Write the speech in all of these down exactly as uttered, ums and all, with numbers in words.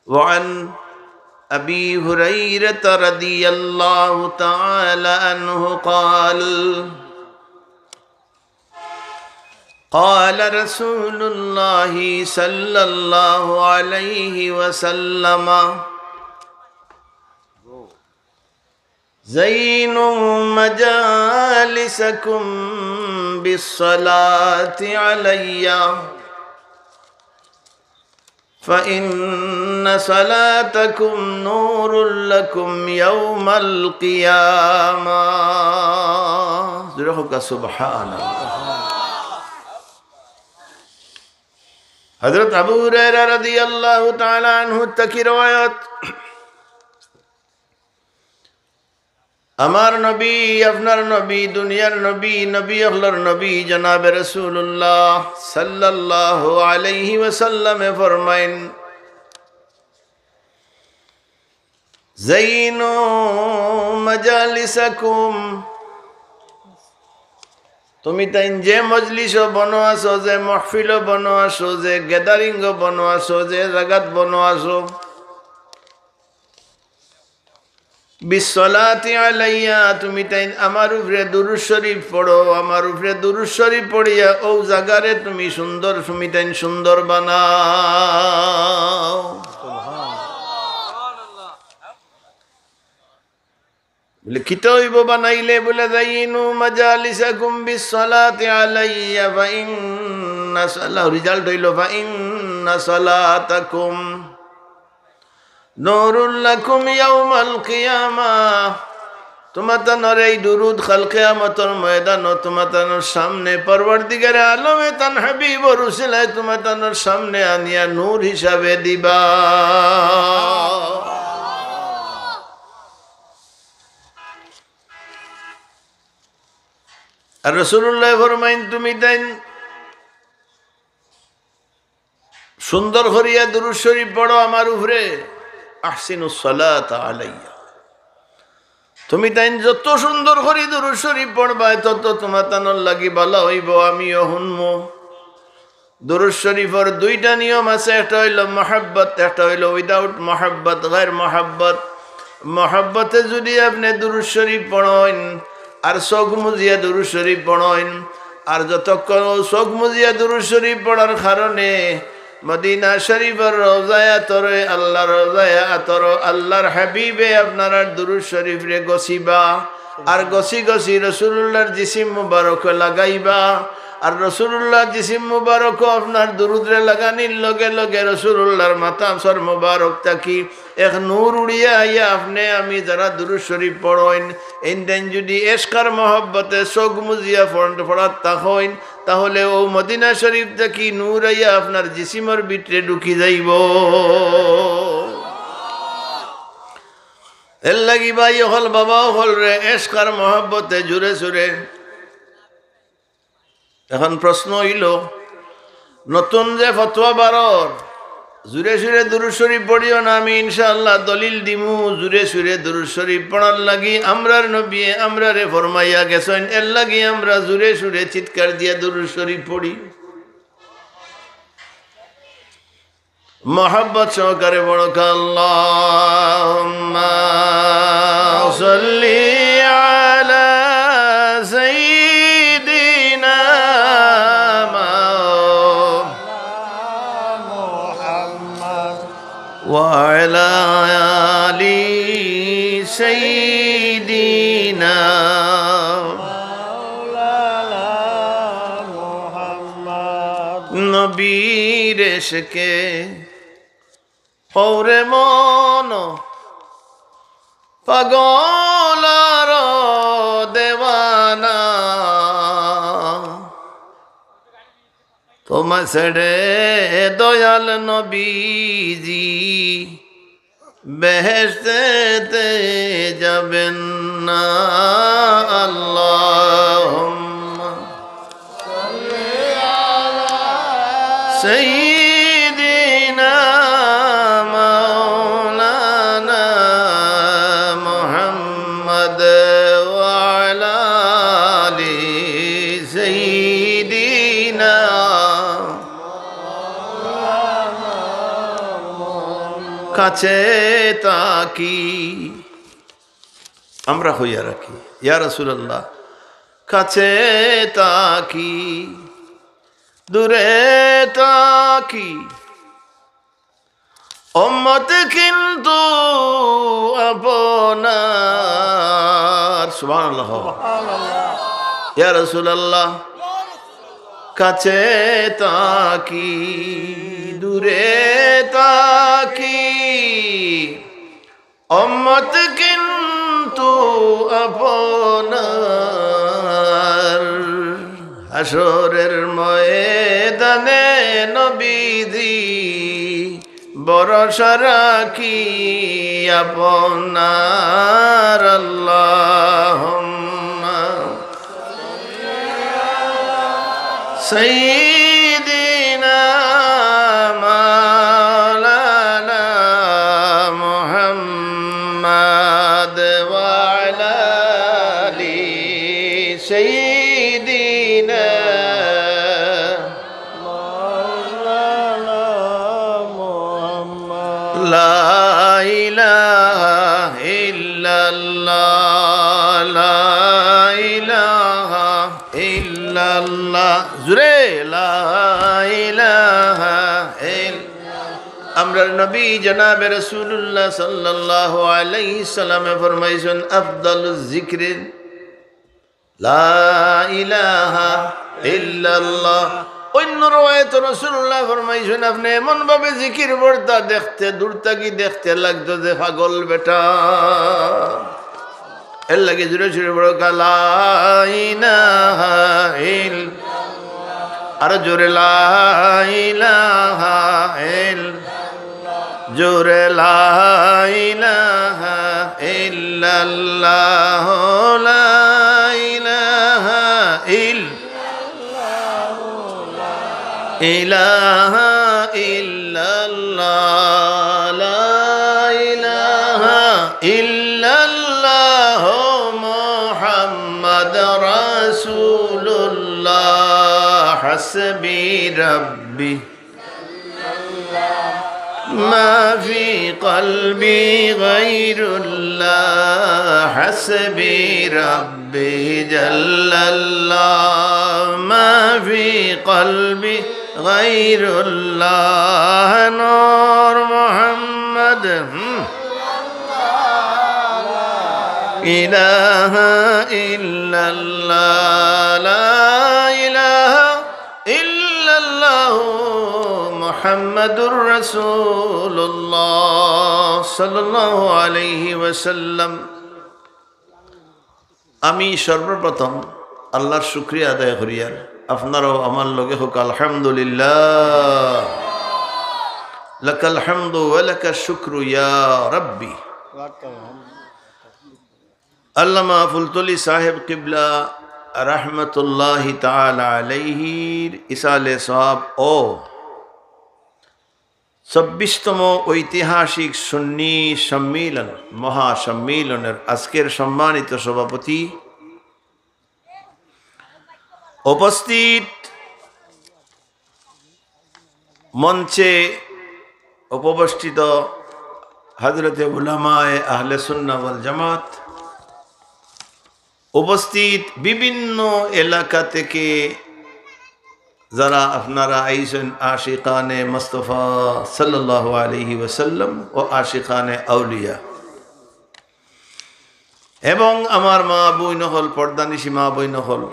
وعن أبي هريرة رضي الله تعالى عنه قال، قال رسول الله صلى الله عليه وسلم، زينوا مجالسكم بالصلاة علي، فإن صلاتكم نور لكم يوم القيامة. জোরে কউক্কা, সুবহানাল্লাহ। হযরত আবু হুরায়রা রাদিয়াল্লাহু তাআলা আনহু থাকি রওয়ায়াত, আমার নবী, আপনার নবী, দুনিয়ার নবী, নবী অকলর নবী জনাবে রাসূলুল্লাহ সাল্লাল্লাহু আলাইহি ওয়াসাল্লামে ফরমাইন, زينوا مجالسكم। তুমি তাইন যে মজলিসো বনো আছো, যে মাহফিলো বনো আছো, যে gathering-ও বনো আছো, যে জাগাত বনো আছো, بالصلاة علي, তুমি তাইন আমার উপরে দুরূদ শরীফ পড়ো, আমার উপরে দুরূদ শরীফ পড়িয়া অউ জাগারে তুমি সুন্দর, তুমি তাইন সুন্দর বানাও। বলে, কিতা অইবো বানাইলে? বলে, زينوا مجالسكم بالصلاة علي فإن صلاة، result অইলো, فإن صلاتكم نور لكم يوم القيامة। তুমাতানর এই দুরূদ কাল কিয়ামতর ময়দানো তুমাতানর সামনে পরওয়ারদিগারে আলমে তান হাবিবর উসিলায় তুমাতানর সামনে আনিয়া নূর হিসাবে দিবা। আর রাসূলুল্লায় ফরমাইন, তুমি তাইন সুন্দর করিয়া দুরূদ শরীফ পড়ো আমার উপরে, أحسنوا الصلاة علي। তুমি তাইন যত সুন্দর করি দুরূদ শরীফ পড়বায়, তত তুমাতানর লাগি ভালা অইবো, আমিও হুনমু। দুরূদ শরীফর দুইটা নিয়ম আছে, একটা অইলো মহব্বত, একটা অইলো without মহব্বত, গায়র মহব্বত। মহব্বতে যুদি আপনে দুরূদ শরীফ পড়ইন, আর চউখ মুজিয়া দুরূদ শরীফ পড়ইন, আর যতক্ষণ অউ চউখ মুজিয়া দুরূদ শরীফ পড়ার কারণে মদিনা শরীফর রওজায়ে আতরে, আল্লার রওজায়ে আতরো, আল্লার হাবিবে আপনারার দুরূদ শরীফরে গছিবা, আর গছি গছি রাসূলুল্লাহর জিসিম মুবারকো লাগাইবা, আর রাসূলুল্লাহর জিসিম মুবারকো আপনার দুরূদরে লাগানির লগে লগে রাসূলুল্লাহর মাথা সর মুবারক থাকি এক নূর উড়িয়া আইয়া আপনে আমি যারা দুরূদ শরীফ পড়ইন, এইন তাইন যুদি এশক আর মহব্বতে চউখ মুজিয়া পড়-, পড়াত থাকইন, তাহলে অউ মদিনা শরীফ থাকি নূর আইয়া আপনার জিসিমর ভিতরে ঢুকি যাইবো। এরলাগি ভাই অকল, বাবা অকলরে এশক আর মহব্বতে জুরে সুরে এখন প্রশ্ন অইলো, নতুন যে ফতোয়া বারর, জুরে সুরে দুরূদ শরীফ পড়িও না, আমি ইনশাআল্লাহ দলিল দিমু, জুরে সুরে দুরূদ শরীফ পড়ার লাগি আমরার নবীয়ে আমরারে ফরমাইয়া গেছইন, এরলাগি আমরা জুরে সুরে চিৎকার দিয়া দুরূদ শরীফ পড়ি। মহব্বত সহকারে পড়ো, اللهم صل على سيدنا محمد وعلى آل سيدنا। নবীর এশকে ওরে মন পাগল আর দেওয়ানা, তোমায় ছেড়ে দয়াল নবীজি বেহেশতেতে যাবেন না। اللهم سيدنا مولانا محمد وعلى آل سيدنا কাছে তাকি, আমরা হইয়া রাখি, ইয়া রাসূলুল্লাহ, কাছে তাকি, দূরে তাকি, উম্মত কিন্তু আপনার। সুবহানাল্লাহ। ইয়া রাসূলুল্লাহ, কাছে তাকি, দূরে তাকি, উম্মত কিন্তু আপনার। হাশরের ময়দানে নবীজি ভরসা রাখি আপনার। আল্লাহুম্মা সাইয়্যিদিনা মাওলানা মুহাম্মদ ওয়া আলা আলি সাইয়্যিদিনা মাওলানা মুহাম্মদ। লা ইলাহা ইল্লাল্লাহ, লা ইলাহা ইল্লাল্লাহ। জোরে, লা ইলাহা ইল্লাল্লাহ। আমরার নবী জনাবে রাসূলুল্লাহ সাল্লাল্লাহু আলাইহি সাল্লামে ফরমাইছইন, আফদালুজ জিকরি লা ইলাহা ইল্লাল্লাহ। অন্য রওয়ায়েত রাসূলুল্লাহ ফরমাইছইন, আপনে এমন ভাবে জিকির পড়তা, দেখতে, দূর থাকি দেখতে লাগতো যে পাগল বেটা। এর লাগি জোরে জোরে পড়ো, লা ইলাহা ইল-, আরো জোরে, লা ইলাহা ইল-, জোরে, লা ইলাহা ইল্লাল্লাহ, লা ইলাহা ইল-, ইলাহা ইল্লাল্লাহ, লা ইলাহা ইল্লাল্লাহ মুহাম্মদ রাসূলুল্লাহ। হাসবি রাব্বি ما في قلبي غير الله، حسبي ربي جل الله، ما في قلبي غير الله، نور محمد، হুম। إله إلا الله، لا إله ইল্লাল্লাহু মুহাম্মাদুর রাসূলুল্লাহ সাল্লাল্লাহু আলাইহি ওয়াসাল্লাম। আমি সর্বপ্রথম আল্লাহর শুকরিয়া আদায় করিয়ার, আপনারাও আমার লগে কউক আলহামদুলিল্লাহ। লাকাল হামদু ওয়া লাকাশ শুকরু ইয়া রাব্বি। আল্লামা ফুলতলি সাহেব কিবলা রহমতুল্লাহি তাআলা আলাইহির ইসালে সওয়াব ও চব্বিশতম ঐতিহাসিক সুন্নি সম্মিলন, মহাসম্মিলনের আজকের সম্মানিত সভাপতি, উপস্থিত মঞ্চে উপবিষ্ট হযরতে উলামায়ে আহলে সুন্নাহ ওয়াল জামাত, উপস্থিত বিভিন্ন এলাকা থেকে যারা আপনারা আইছেন, আশিকানে মুস্তফা সাল্লাল্লাহু আলাইহি ওয়াসাল্লাম ও আশিকানে আউলিয়া, এবং আমার মা বইন অকল, পর্দানিশি মা বইন অকল,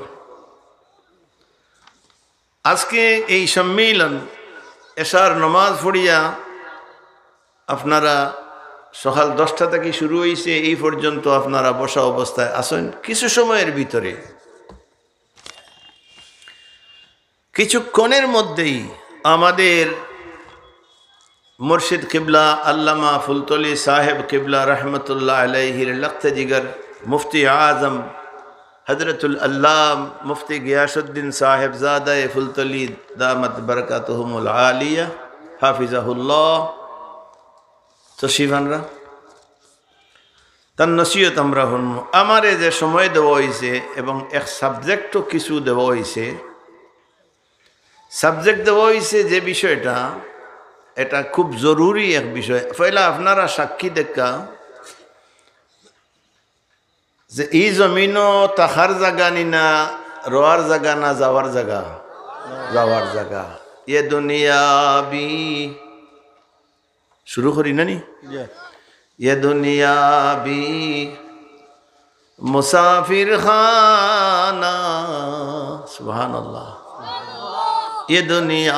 আজকে এই সম্মিলন, এশার নমাজ পড়িয়া আপনারা সকাল দশটা থাকি শুরু অইছে, এই পর্যন্ত আপনারা বসা অবস্থায় আছেন। কিছু সময়ের ভিতরে, কিছুক্ষণের মধ্যেই আমাদের মুর্শিদ কিবলা আল্লামা ফুলতলি সাহেব কিবলা রহমতুল্লাহ আলাইহির লখতে জিগর মুফতি আজম হযরতুল আল্লাম মুফতি গিয়াসউদ্দিন সাহেব জাদায়ে ফুলতলি দামাত বারাকাতুহুমুল আলিয়া হাফিজাহুল্লাহ তশরিফ আনরা। তান নসিহত আমরা হুনমু। আমারে যে সময় দেওয়া অইছে এবং এক subject-ও কিছু দেওয়া অইছে, subject দেওয়া অইছে যে বিষয়টা, এটা খুব জরুরি এক বিষয়। পয়লা আপনারা সাক্ষী দেখা যে ই জমিনও থাকার জাগা নি না, রওয়ার জাগা না, যাওয়ার জাগা? যাওয়ার জাগা। ইয়ে দুনিয়া ভি, শুরু করি না নি? ইয়ে। ইয়ে দুনিয়া ভি মুসাফির খানা, সুবহানাল্লাহ। ইয়ে দুনিয়া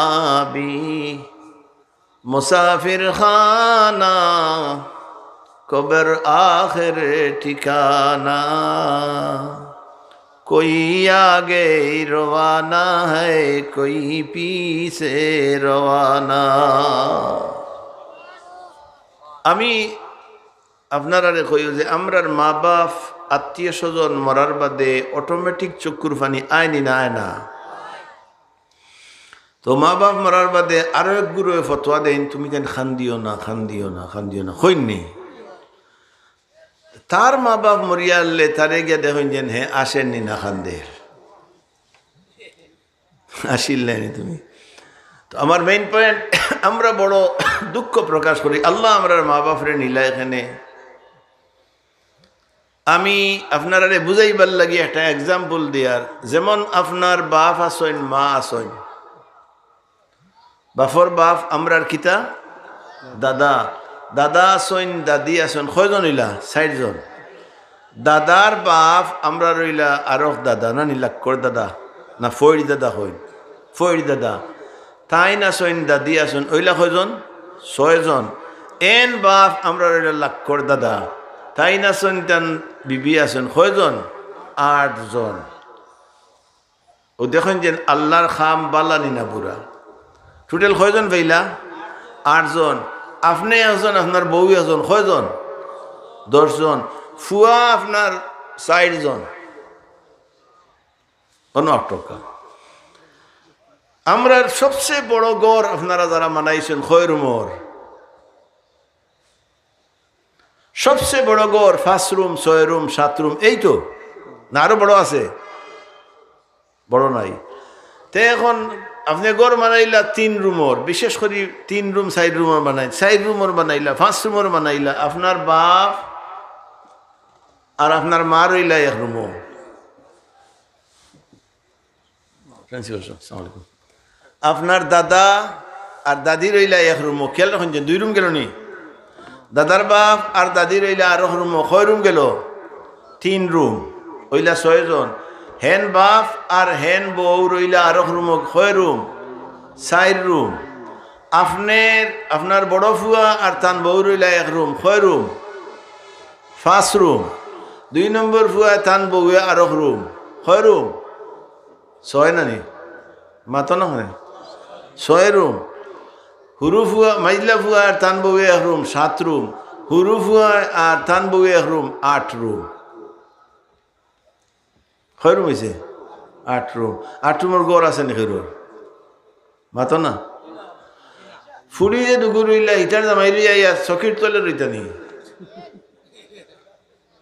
ভি মুসাফির খানা, কবর আখের ঠিকানা। کوئی آگے روانہ ہے، کوئی پیچھے روانہ۔ আমি আপনারারে কইও যে আমরার মা বাপ, আত্মীয় স্বজন মরার বাদে অটোমেটিক চক্ষুর পানি আয় নি না আয় না? তো মা বাপ মরার বাদে আরো এক গুরুয়ে ফতোয়া দেইন, "তুমি যেন কান্দিও না, কান্দিও না, কান্দিও না।" কইন নি? তার মা বাপ মরিয়া হারলে তারে গিয়া দেখইন যেন হে আসের নি না কান্দের। আসিল নায় নি তুমি। তো আমার মেইন পয়েন্ট, আমরা বড় দুঃখ প্রকাশ করি, আল্লাহ আমরার মা বাপরে নিলা এখানে। আমি আপনারারে বুঝাইবার লাগি একটা এক্সাম্পল দিয়ার, যেমন আপনার বাপ আছইন, মা আছইন, বাপর বাপ আমরার কিতা? দাদা। দাদা আছইন, দাদি আছইন, কয়জন অইলা? চাইরজন। দাদার বাপ আমরার অইলা আরক দাদা, না নি, লাক্কর দাদা, না ফইর দাদা কইন, ফইর দাদা। তাইন আছইন, দাদি আছইন, অইলা কয়জন? ছয়জন। এন বাপ আমরার অইলা লাক্কর দাদা, তাইন আছইন, তান বিবি আছইন, কয়জন? আটজন। ও দেখইন যেন আল্লাহর কাম বালা নি না বুরা। টোটাল কয়জন পাইলা? আটজন। আপনে একজন, আপনার বউ একজন, কয়জন? দশজন। ফুয়া আপনার চাইরজন। অনো আট টাকা। আমরার সবচেয়ে বড় ঘর আপনারা যারা বানাইছইন, কয় রুমর? সবচেয়ে বড় ঘর পাঁচ রুম, ছয় রুম, সাত রুম, এই তো, না আরো বড় আছে? বড় নাই। তে এখন আপনে ঘর বানাইলা তিন রুমর, বিশেষ করি তিন রুম, চাইর রুমর বানাই, চাইর রুমর বানাইলা, পাঁচ রুমর বানাইলা, আপনার বাপ আর আপনার মা রইলা এক রুমো। প্রিন্সিপাল সাহেব, আসসালামু আলাইকুম। আপনার দাদা আর দাদি রইলা এক রুমো, খেয়াল রাখইন যে দুই রুম গেল নি? দাদার বাপ আর দাদি রইলা আরক রুমো, কয় রুম গেল? তিন রুম, অইলা ছয়জন। হেন বাপ আর হেন বউ রইলা আরক রুমো, কয় রুম? চাইর রুম। আপনার, আপনার বড় ফুয়া আর তান বউ রইলা এক রুম, কয় রুম? পাঁচ রুম। দুই নম্বর ফুয়া তান বউয়ে আরক রুম, কয় রুম? ছয় না নি? মাতো না হয়? ছয় রুম। হুরু ফুয়া, মাইজলা ফুয়া আর তান বউয়ে এক রুম, সাত রুম। হুরু ফুয়া আর তান বউয়ে এক রুম, আট রুম। কয় রুম অইছে? আট রুম। আট রুমর ঘর আছে নি কেউর? মাতো না। ফুড়ি যে দুগু রইলা, ইতার জামাই লইয়া ইয়া চকির তলে রইতা নি?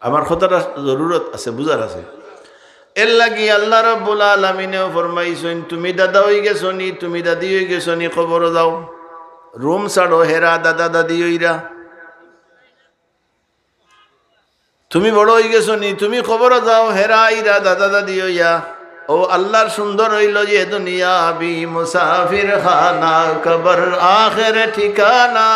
আমার কথাটা জরুরত আছে, বুঝার আছে। এর লাগি আল্লাহ রাব্বুল আলামিনেও ফরমাইছইন, "তুমি দাদা অই গেছো নি, তুমি দাদি অই গেছো নি, কবরো যাও। রুম ছাড়ো, হেরা দাদা দাদি অইরা।" তুমি বড় অই গেছো নি, তুমি কবরো যাও, হেরা আইরা দাদা দাদি অইয়া। ও আল্লাহর সুন্দর অইলো যে দুনিয়া ভি মুসাফির খানা, কবর আখের ঠিকানা।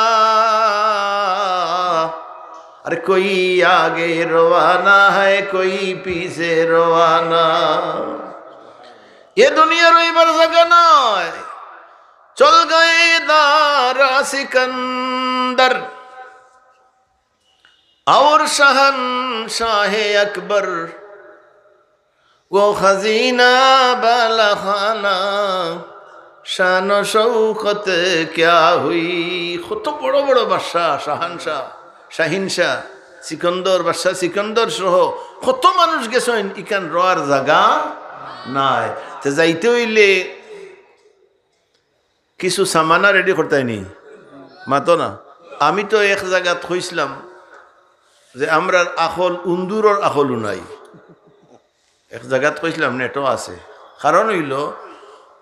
আর কোই আগে রওয়ানা হ্যায়, কোই পিছে রওয়ানা। এ দুনিয়া রইবার জাগা নায়। চল গয়ে দারা সিকন্দর। اور شہنشاہ اکبر، وہ خزینہ بالاخانہ، شان و شوکت کیا ہوئی۔ কত বড় বড় বাদশা, শাহানশাহ, শাহিনশাহ, সিকন্দর, বাদশা সিকন্দর সহ কত মানুষ গেছইন, ইখান রওয়ার জাগা নাই। তে যাইতে অইলে কিছু সামানা রেডি করতায় নি? মাতো না। আমি তো এক জাগাত কইছলাম যে আমরার আকল, উন্দুরর আকলও নাই। এক জাগাত কইছলাম, নেটও আছে। কারণ অইলো,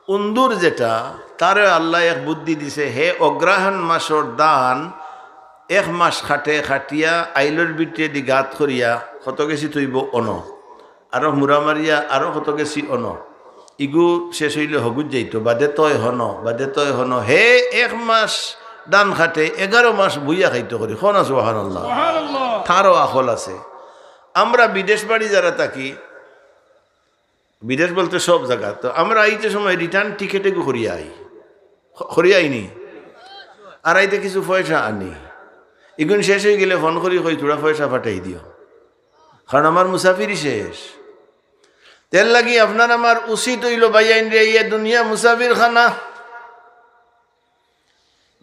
উন্দুর যেটা, তারে আল্লায় এক বুদ্ধি দিছে, হে অগ্রহায়ণ মাসর ধান এক মাস খাটে, খাটিয়া আইলর ভিতরেদি গাত করিয়া কত গেছি থইবো অনো, আরো মুড়া মারিয়া আরো কত গেছি অনো, ইগু শেষ অইলে হগুত যাইতো, বাদে তয় হনো, বাদে তয় হনো। হে এক মাস ধান খাটে, এগারো মাস বইয়া খাইতো করি। কও না সুবহানাল্লাহ। সুবহানাল্লাহ। তারও আখল আছে। আমরা বিদেশ বাড়ি যারা থাকি, বিদেশ বলতে সব জাগা। তো আমরা আইতে সময় return ticket এগু করিয়া আই। ক-, করিয়া আইনি। আর আইতে কিছু পয়সা আনি। ইগুন শেষ অইগেলে ফোন করি কই, "থুড়া পয়সা পাঠাই দিও।" কারণ আমার মুসাফিরি শেষ। এরলাগি আপনার আমার উচিত অইলো, ভাইয়াইন রে, ইয়ে দুনিয়া মুসাফির খানা।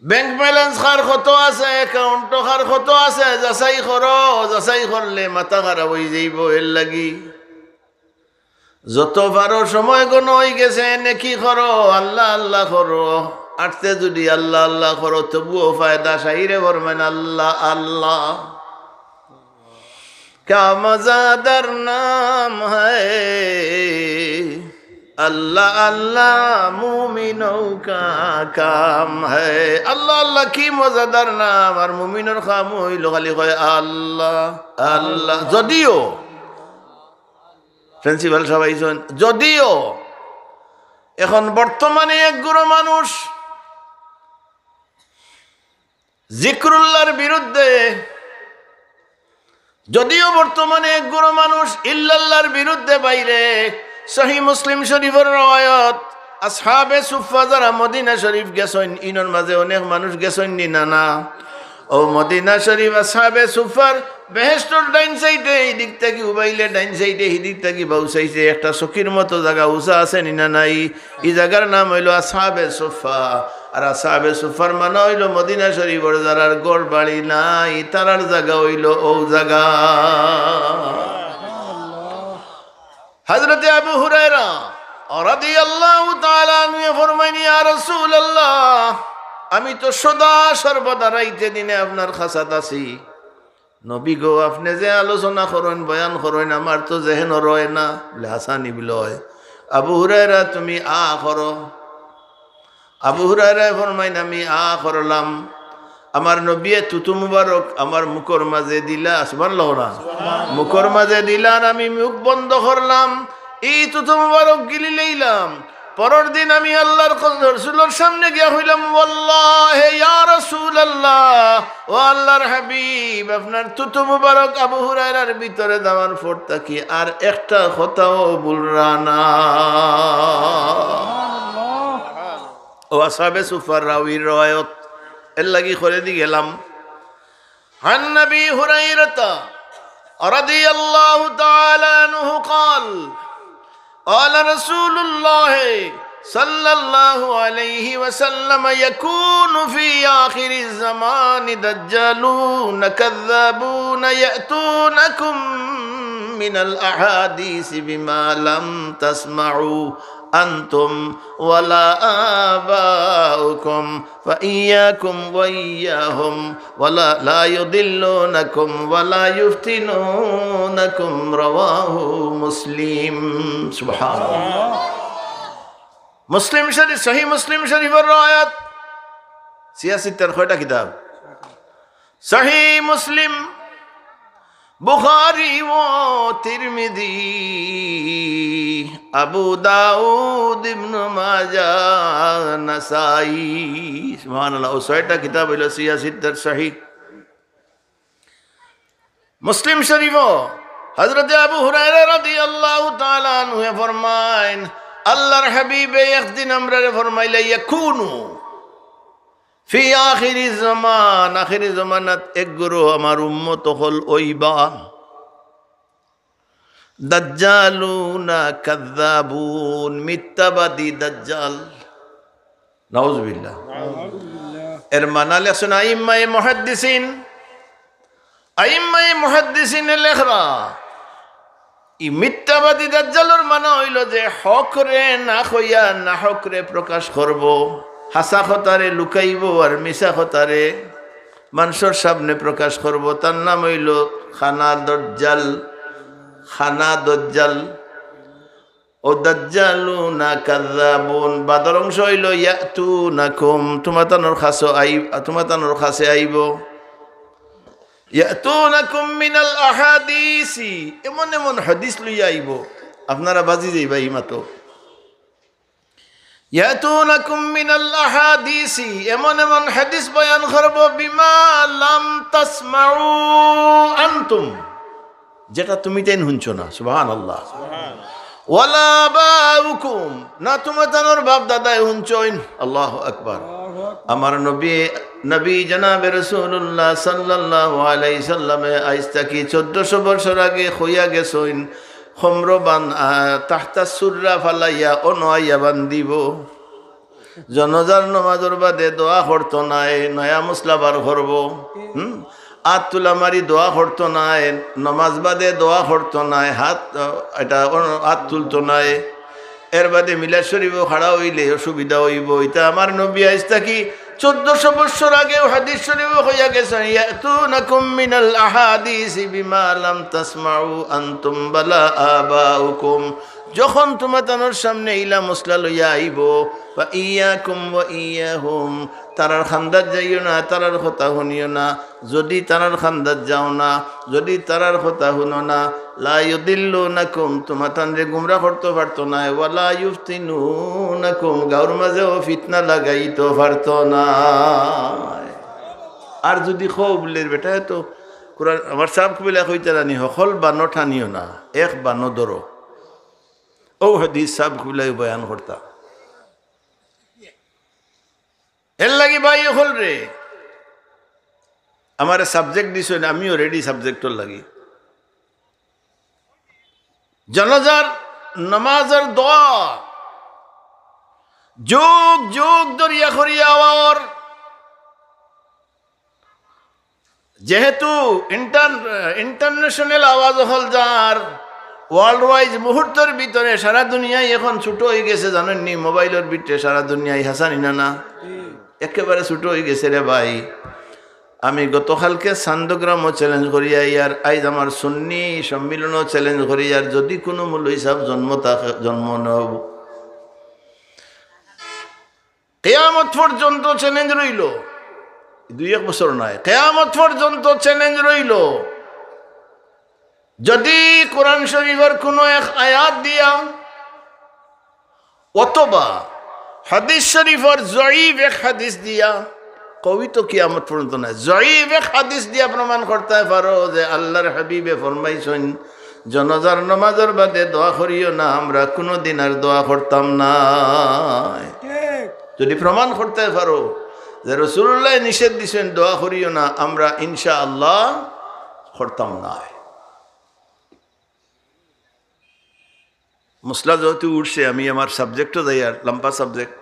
Bank balance কার কত আছে, account ও কার কত আছে, যাচাই করো। যাচাই করলে মাথা খারাপ অইযাইবো। এরলাগি যত পারো সময় গণ অইগেছে, নেকি করো, আল্লাহ আল্লাহ করো। আটতে যুদি আল্লাহ আল্লাহ করো, তবুও ফায়দা। শাইরে ফরমাইন, আল্লাহ আল্লাহ। کیا مزہ در نام ہے، اللہ اللہ مومنوں کا کام ہے۔ আল্লাহ আল্লাহ কি মজাদার নাম, আর মুমিনর কাম অইলো খালি কয় আল্লাহ আল্লাহ। যদিও প্রিন্সিপাল সাব আইছইন, যদিও এখন বর্তমানে এক গুরু মানুষ জিক্রুল্লাহর বিরুদ্ধে, যদিও বর্তমানে এক গুরু মানুষ ইল্লাল্লাহর বিরুদ্ধে বাইরে, সহি মুসলিম শরীফর রওয়ায়ত, আসহাবে সুফা যারা মদিনা শরীফ গেছইন, ইনর মাঝে অনেক মানুষ গেছইন নি না, না? ও মদিনা শরীফ আসহাবে সুফার বেহেশতর ডাইন সাইডে, এই দিক থাকি উবাইলে ডাইন সাইডে, এই দিক থাকি বাউ সাইডে একটা চকির মতো জাগা উঁচা আছে নি না নাই? ই জাগার নাম অইলো আসহাবে সুফা। আর আসহাবে সুফার মানে অইলো মদিনা শরীফর যারার ঘর বাড়ি নাই, তারার জাগা অইলো অউ জাগা। হযরতে আবু হুরায়রা রাদিয়াল্লাহু তাআলা আনহু ফরমাইন, ইয়া রাসূলুল্লাহ, আমি তো সদা সর্বদা রাইতে দিনে আপনার খাছাত আছি। নবী গো, আপনে যে আলোচনা করইন, বয়ান করইন, আমার তো জেহেনো রয় না। বলে, হাসানি বলে হয়। আবু হুরায়রা, তুমি আ করো। আবু হুরায়রায় ফরমাইন, আমি আ করলাম। আমার নবীয়ে থুথু মুবারক আমার মুখর মাঝে দিলা, সুবহানাল্লাহ না? মুখর মাঝে দিলা, আর আমি মুখ বন্ধ করলাম। ই থুথু মুবারক গিলি লইলাম। পরর দিন আমি আল্লাহর ক-, রসুলর সামনে গিয়া কইলাম, ওয়াল্লাহে ইয়া রাসূলুল্লাহ, ও আল্লাহর হাবিব, আপনার থুথু মুবারক আবু হুরায়রার ভিতরে দেওয়ার পর থাকি আর একটা কথাও ভুলরা না। ও আসহাবে সুফার রাবির রওয়ায়ত, এরলাগি করে দি গেলাম। عن أبي هريرة رضي الله تعالى عنه قال، قال رسول الله صلى الله عليه وسلم، يكون في آخر الزمان دجالون كذابون يأتونكم من الأحاديث بما لم تسمعوا أنتم ولا آباؤكم فإياكم وإياهم ولا، لا يضلونكم ولا يفتنونكم। رواه مسلم। سبحان الله। মুসলিম শরীফ, সহি মুসলিম শরীফর রওয়ায়াত। সিয়াসিত্তার কয়টা কিতাব? সহি মুসলিম, বুখারী ও তিরমিজি, আবু দাউদ, ইবনু মাজাহ, নাসাই। সুবহানাল্লাহ। ও ছয়টা কিতাব অইলো সিয়াসিত্তার সহি। মুসলিম শরীফও হযরতে আবু হুরায়রা রাদিয়াল্লাহু তাআলা আনহু ফরমাইন, আল্লাহর হাবিবে একদিন আমরারে ফরমাইলা, ইয়াকুনু ফি আখিরি জামান, আখিরি জমানাত এক গুরু আমার উম্মত অকল অইবা। দাজ্জালুনা কাযযাবুন, মিথ্যাবাদী দাজ্জাল। নাউজুবিল্লাহ। এর মানা লেখছইন আইম্মায়ে মুহাদ্দিসিন। আইম্মায়ে মুহাদ্দিসিনে লেখরা, ই মিথ্যাবাদী দাজ্জালর মানা অইলো যে হকরে না কইয়া নাহকরে প্রকাশ করবো, হাছা কথারে লুকাইবো আর মিছা কথারে মানষর সামনে প্রকাশ করবো। তার নাম অইলো খানা দাজ্জাল, খানা দাজ্জাল। ও দাজ্জালুনা কাযযাবুন। বাদর অংশ অইলো ইয়াতুনাকুম, তুমাতানর কাছে আই-, তুমাতানর কাছে আইবো। ইয়াতুনাকুম মিনাল আহাদিসি, এমন এমন হাদিস লইয়া আইবো, আপনারা বাজি যাইবা ইমাতো। ইয়াতুনাকুম মিনাল আহাদিসি, এমন এমন হাদিস বয়ান করবো, বিমা লাম তাসমাউ আনতুম, যেটা তুমি তাইন হুনছো না। সুবহানাল্লাহ। ওয়ালা আবাউকুম, না তুমাতানর বাপ দাদায় হুনছইন। আল্লাহু আকবার। আমার নবী, নবী জনাবে রাসূলুল্লাহ সাল্লাল্লাহু আলাইহি সাল্লামে আইজ থাকি চৌদ্দশো বছর আগে কইয়া গেছইন, খমর বান-, আহ, তাহতা সুররা ফালাইয়া অনো আইয়া বান্দিবো। জনাজার নমাজর বাদে দোয়া করতো নায়, নয়া মসলা বার করবো। হুম? আত তুলা মারি দোয়া করতো নায়, নমাজ বাদে দোয়া করতো নায়, হাত, আহ, এটা অন-, আত তুলতো নায়। এর বাদে মিলাদ শরীফো খাড়া অইলে অসুবিধা অইবো। ইতা আমার নবী আইজ থাকি চৌদ্দশো বছর আগেও হাদিস শরীফো কইয়া গেছইন, ইয়াতুনাকুম মিনাল আহাদিসি বিমা লাম তাসমাউ আনতুম ওয়ালা আবাউকুম। যখন তুমাতানর সামনে ইলা মসলা লইয়া আইবো, ফা ইয়াকুম ওয়া ইয়াহুম, তারার কান্দাত যাইও না, তারার কথা হুনিও না। যুদি তারার কান্দাত যাও না, যুদি তারার কথা হুনো না, লা ইউদিল্লুনাকুম, তুমাতানরে গুমরা করতো পারতো নায়, ওয়ালা ইউফতিনুনাকুম, গাউর মাজেও ফিতনা লাগাইতো পারতো নায়। আর যুদি কও বুলের বেটায় তো কুরআন, আমার সাব কবিলায় কইতা জানি, হকল বানো টানিও না, এক বানো ধরো। অউ হাদিস সাব কবিলায় বয়ান করতা। এর লাগি ভাই অকলরে, আমারে subject দিছইন, আমিও ready subjectর লাগি। জানাজার নামাজর দোয়া যুগ যুগ ধরিয়া করিয়া আওয়ার, যেহেতু ইন্টার-, international আওয়াজ অকল যার, world wise মুহূর্তর ভিতরে সারা দুনিয়াই এখন ছুটো অইগেছে, জানইন নি? মোবাইলর ভিতরে সারা দুনিয়াই, হাছা নি না? না, একেবারে ছুটো অইগেছে রে ভাই। আমি গতকালকে চান্দগ্রামও challenge করিয়া আইয়ার, আইজ আমার সুন্নি সম্মিলনও challenge করিয়ার, যুদি কুনু মৌলভী সাব জন্ম থাকে, জন্ম নেও, কিয়ামত পর্যন্ত challenge রইলো, দুই এক বছর নায়, কিয়ামত পর্যন্ত challenge রইলো। যুদি কোরআন শরীফর কুনু এক আয়াত দিয়া অথবা হাদিস শরীফর জয়ীফ এক হাদিস দিয়া, কবিত কিয়ামত পর্যন্ত নায়, জয়ীফ এক হাদিস দিয়া প্রমাণ করতায় পারো যে আল্লার হাবিবে ফরমাইছইন, জানাজার নামাজর বাদে দোয়া করিও না, আমরা কুনুদিন আর দোয়া করতাম নায়। ঠিক। যুদি প্রমাণ করতায় পারো যে রাসূলুল্লায় নিষেধ দিছইন দোয়া করিও না, আমরা ইনশাআল্লাহ করতাম নায়। মসলা যেহেতু উঠছে, আমি আমার subjectও যাইয়ার, লম্বা subject।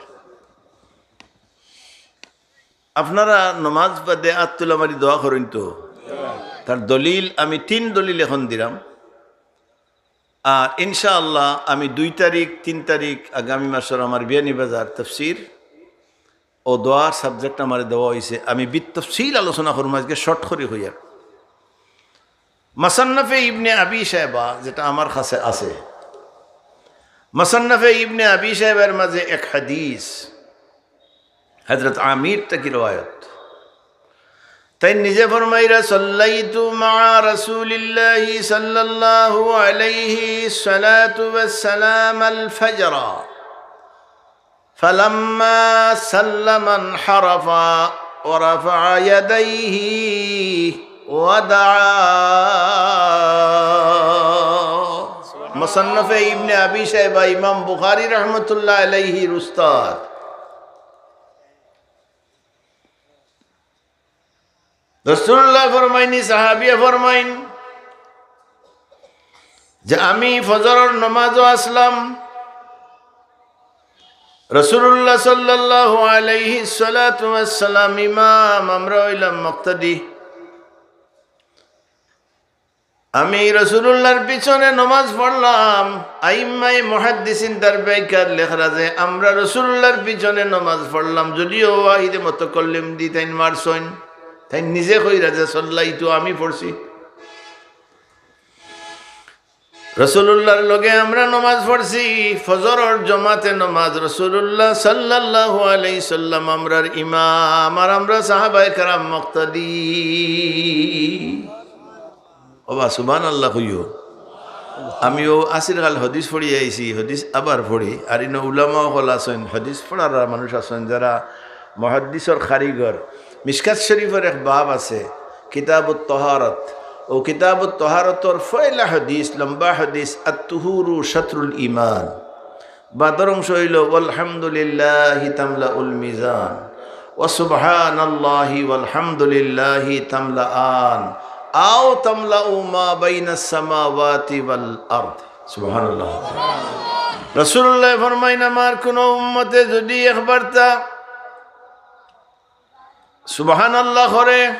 আপনারা নমাজ বাদে আত তুলা মারি দোয়া করইন তো? তার দলিল আমি তিন দলিল এখন দিলাম। আর ইনশাআল্লাহ আমি দুই তারিখ, তিন তারিখ আগামী মাসর আমার বিয়ানীবাজার তফসির ও দোয়ার subject আমারে দেওয়া অইছে, আমি বিতফসিল আলোচনা করমু আইজকে, short করি কইয়ার। মুসান্নাফে ইবনে আবি শাইবা, যেটা আমার কাছে আছে, মুসান্নাফে ইবনে আবি শাইবার মাঝে এক হাদিস, হযরত আমির থাকি রওয়ায়াত। তাইন নিজে ফরমাইরা, "সাল্লাইতু মাআ রাসূলিল্লাহি সাল্লাল্লাহু আলাইহি সালাতু ওয়াসসালাম আল ফাজরা।" ফালাম্মা সাল্লামা ইনহারাফা ওয়া রাফাআ ইয়াদাইহি ওয়া দাআ। মুসান্নাফে ইবনে আবি শাইবা, ইমাম বুখারী রহমতুল্লাহ আলাইহির উস্তাদ। রাসূলুল্লাহ ফরমাইনি, সাহাবিয়ে ফরমাইন যে আমি ফজরর নমাজো আছলাম, রাসূলুল্লাহ সাল্লাল্লাহু আলাইহি সালাতু ওয়াসসালাম ইমাম, আমরা অইলাম মুক্তাদি। আমি রাসূলুল্লাহর পিছনে নমাজ পড়লাম। আইম্মায়ে মুহাদ্দিসিন তার ব্যাখ্যাত লেখরা যে আমরা রাসূলুল্লাহর পিছনে নমাজ পড়লাম, যদিও ওয়াহিদে মুতাকাল্লিম দি তাইন মারছইন, তাইন নিজে কইরা যে সাল্লাইতু, আমি পড়ছি। রাসূলুল্লাহর লগে আমরা নমাজ পড়ছি, ফজরর জমাতে নমাজ, রাসূলুল্লাহ সাল্লাল্লাহু আলাইহি সাল্লাম আমরার ইমাম, আর আমরা সাহাবায়ে কেরাম মুক্তাদি। ওবা সুবহানাল্লাহ কইও। আমি অউ আসির কাল হাদিস পড়ি আইছি, হাদিস আবার পড়ি, আর ইনো উলামা অকল আছইন, হাদিস পড়ার মানুষ আছইন, যারা মুহাদ্দিসর কারিগর। মিশকাত শরীফর এক বাব আছে, কিতাবুত তহারত। অউ কিতাবুত তহারতর পয়লা হাদিস, লম্বা হাদিস, আত-তুহুরু শাতরুল ঈমান। বাদর অংশ অইলো, "ওয়ালহামদুলিল্লাহি তামলাউল মিজান, ওয়া সুবহানাল্লাহি ওয়ালহামদুলিল্লাহি তামলাআন, আও তামলাউ মা বাইনাস সামাওয়াতি ওয়াল আরদ।" সুবহানাল্লাহ। রাসূলুল্লাহ ফরমাইন, "আমার কুনু উম্মতে যুদি একবার তা সুবহানাল্লাহ করে,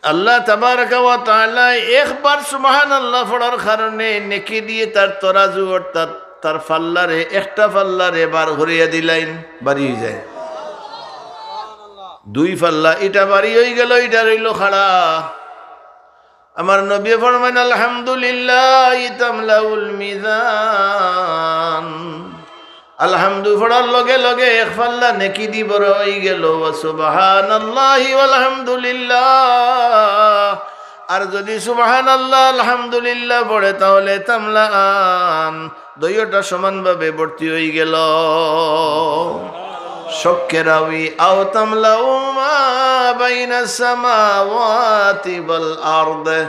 আল্লাহ তাবারাকা ওয়া তাআলা একবার সুবহানাল্লাহ পড়ার কারণে নেকি দিয়ে তার তরাজু, অর্থাৎ তার পাল্লারে, একটা পাল্লারে বার করিয়া দিলাইন, বাড়ি অইযায়। দুই পাল্লা, ইটা বাড়ি অইগেলো, ইটা রইলো খাড়া।" আমার নবী ফরমাইন, "আলহামদুলিল্লাহি তামলাউল মিজান।" আলহামদু পড়ার লগে লগে এক পাল্লা নেকি দি ভরা অইগেলো, "ওয়া সুবহানাল্লাহি ওয়ালহামদুলিল্লাহ।" আর যুদি সুবহানাল্লাহ, আলহামদুলিল্লাহ পড়ে, তাহলে তামলাআন, দুইওটা সমানভাবে ভর্তি অইগেলো। শক্কে রাওয়ি, "আও তামলাউ মা বাইনাস সামাওয়াতি ওয়াল আরদ।"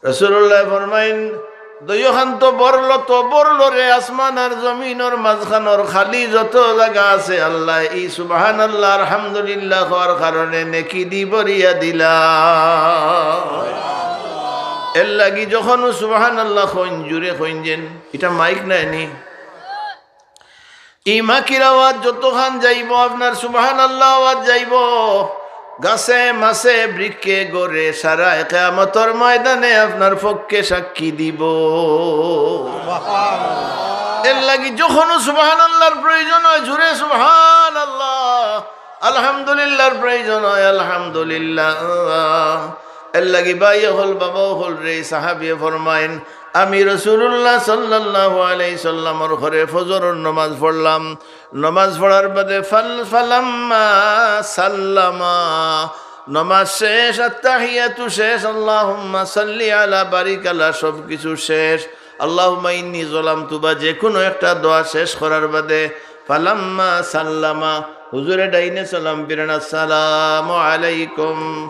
রাসূলুল্লাহ ফরমাইন, "দুইওখান তো ভরলো, তো ভরলো রে, আসমান আর জমিনর মাঝখানর খালি যত জাগা আছে, আল্লায় ই সুবহানাল্লাহ, আলহামদুলিল্লাহ কওয়ার কারণে নেকি দি ভরিয়া দিলা।" এরলাগি যখন সুবহানাল্লাহ কইন, জুরে কইন যেন, ইটা মাইক নায়নি, ই মাইকর আওয়াজ যতখান যাইবো, আপনার সুবহানাল্লাহ আওয়াজ যাইবো। গাছে, মাছে, বৃক্ষে, ঘরে, সারায় কিয়ামতর ময়দানে আপনার পক্ষে সাক্ষী দিবো। এরলাগি যখনও সুবহানাল্লাহর প্রয়োজন অয়, জুরে সুবহানাল্লাহ, আলহামদুলিল্লাহর প্রয়োজন অয়, আলহামদুলিল্লাহ। এরলাগি ভাই অকল, বাবা অকল রে, সাহাবিয়ে ফরমাইন, আমি রাসূলুল্লাহ সাল্লাল্লাহু আলাইহি সাল্লামর ঘরে ফজরর নমাজ পড়লাম। নমাজ পড়ার বাদে ফাল-, ফালাম্মা সাল্লামা, নমাজ শেষ, আত্তাহিয়াতু শেষ, আল্লাহুম্মা সাল্লি আলা, বারিক আলা, সব কিছু শেষ। আল্লাহুম্মা ইন্নী যালামতু বা যে কুনু একটা দোয়া শেষ করার বাদে ফালাম্মা সাল্লামা, হুজুরে ডাইনে সালাম ফিরান, "আসসালামু আলাইকুম।"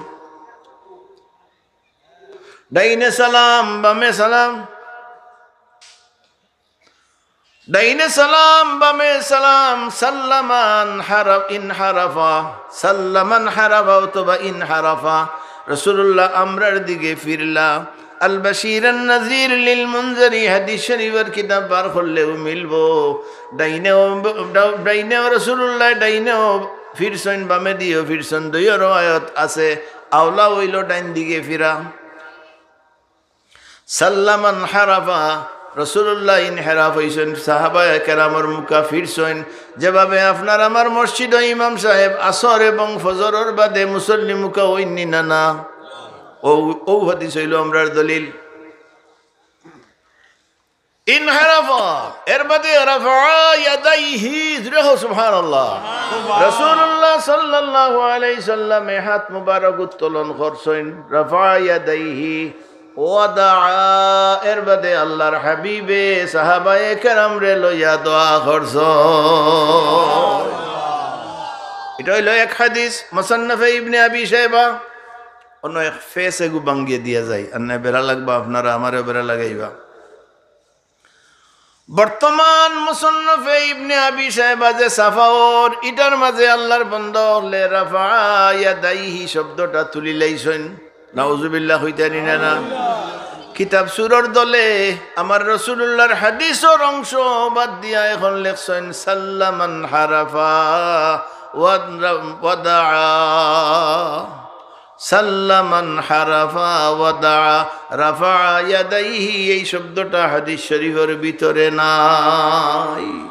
ডাইনে সালাম, বামে সালাম, ডাইনে সালাম, বামে সালাম, সাল্লামান হারা-, ইনহারাফা, সাল্লামান হারাফা অথবা ইনহারাফা। রাসূলুল্লাহ আমরার দিকে ফিরলা। আল বাশীর আন নাযীর লিল মুনযির, হাদিস শরীফর কিতাব বার করলেও মিলবো। ডাইনেও, ডাইনেও রাসূলুল্লাহ, ডাইনেও ফিরছইন, বামেদিও ফিরছইন, দুইও রওয়ায়াত আছে। আওলা অইলো ডাইন দিকে ফিরা। সাল্লামান হারাফা, রাসূলুল্লাহ ইনহেরাফ অইছইন, সাহাবায়ে কেরামর মুখা ফিরছইন। যেভাবে আপনার আমার মসজিদো ইমাম সাহেব আসর এবং ফজরর বাদে মুসল্লি মুখা অইননি না, না? অউ, অউ হাদিস অইলো আমরার দলিল। ইনহারাফা, এর বাদে রাফা ইয়াদাইহি, জুরে কও সুবহানাল্লাহ। রাসূলুল্লাহ সাল্লাল্লাহু আলাইহি সাল্লামে হাত মুবারক উত্তোলন করছইন, রাফা ইয়াদাইহি, ওয়াদাআ, এর বাদে আল্লাহর হাবিবে সাহাবায়ে কেরামরে লইয়া দোয়া করছইন। ইটা অইলো এক হাদিস, মুসান্নাফে ইবনে আবি শাইবা, অন্য এক ফেস এগু ভাঙ্গিয়া দিয়া যাই, আর না বেড়া লাগবা আপনারা, আমারেও বেড়া লাগাইবা। বর্তমান মুসন্নফে ইবনে আবি শাইবা যে ছাপাওর, ইটার মাঝে আল্লাহর বন্দা অকলে রাফা ইয়াদাইহি শব্দটা তুলিলাইছইন। নাউজুবিল্লাহ কইতানি না, না? কিতাব চুরর দলে আমার রাসূলুল্লাহর হাদিসর অংশ বাদ দিয়া এখন লেখছইন সাল্লামান হারাফা ওয়াদ-, ওয়াদাআ। সাল্লামান হারাফা ওয়াদাআ, রাফা ইয়াদাইহি, এই শব্দটা হাদিস শরীফর ভিতরে নাই।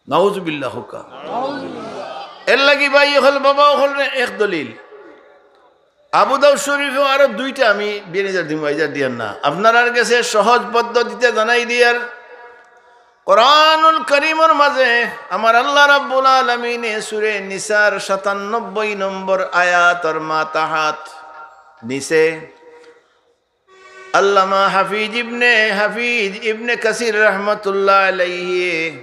নাউজুবিল্লাহ কউক্কা। এর লাগি ভাই অকল, বাবা অকলরে এক দলিল। আবু দাউদ শরীফও আরো দুইটা আমি বেরিজার দিমু, আইজার দিয়ার না। আপনারার গেছে সহজ পদ্ধতিতে জানাই দিয়ার, কোরআনুল করিমর মাঝে আমার আল্লাহ রাব্বুল আলামিনে সূরা নিসার সাতানব্বই নম্বর আয়াতর মা তাহাত নিচে আল্লামা হাফিজ ইবনে হাফিজ ইবনে কাসির রহমতুল্লাহ আলাইহি,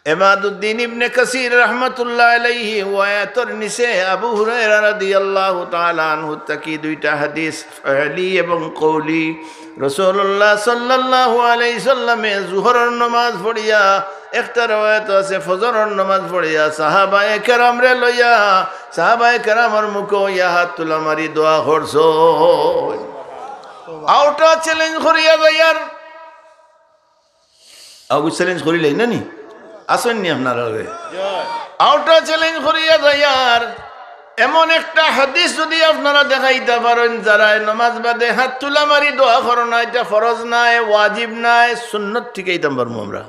এমাদুদ্দিন ইবনে কাসির রহমতুল্লাহ আলাইহি, ওয়ায়াতর নিচে আবু হুরায়রা রাদিয়াল্লাহু তাআলা আনহু থাকি দুইটা হাদিস ফিলি এবং কওলি। রাসূলুল্লাহ সাল্লাল্লাহু আলাইহি সাল্লামে জুহরর নামাজ পড়িয়া, একটা রেওয়ায়েত আছে ফজরর নামাজ পড়িয়া সাহাবায়ে কেরামরে লইয়া, সাহাবায়ে কেরামর মুখো অইয়া হাত তুলা মারি দোয়া করছইন। আউটা চ্যালেঞ্জ করিয়া যাইয়ার, আগু চ্যালেঞ্জ করিলাই না নি? আছইন নি আপনারা? আউটা চ্যালেঞ্জ করিয়া যাইয়ার, এমন একটা হাদিস যদি আপনারা দেখাইতা পারইন, যারায় নমাজ বাদে হাত তুলা মারি দোয়া করো না, ইটা ফরজ নায়, ওয়াজিব নায়, সুন্নত, ঠিকাইতাম পারমু আমরা।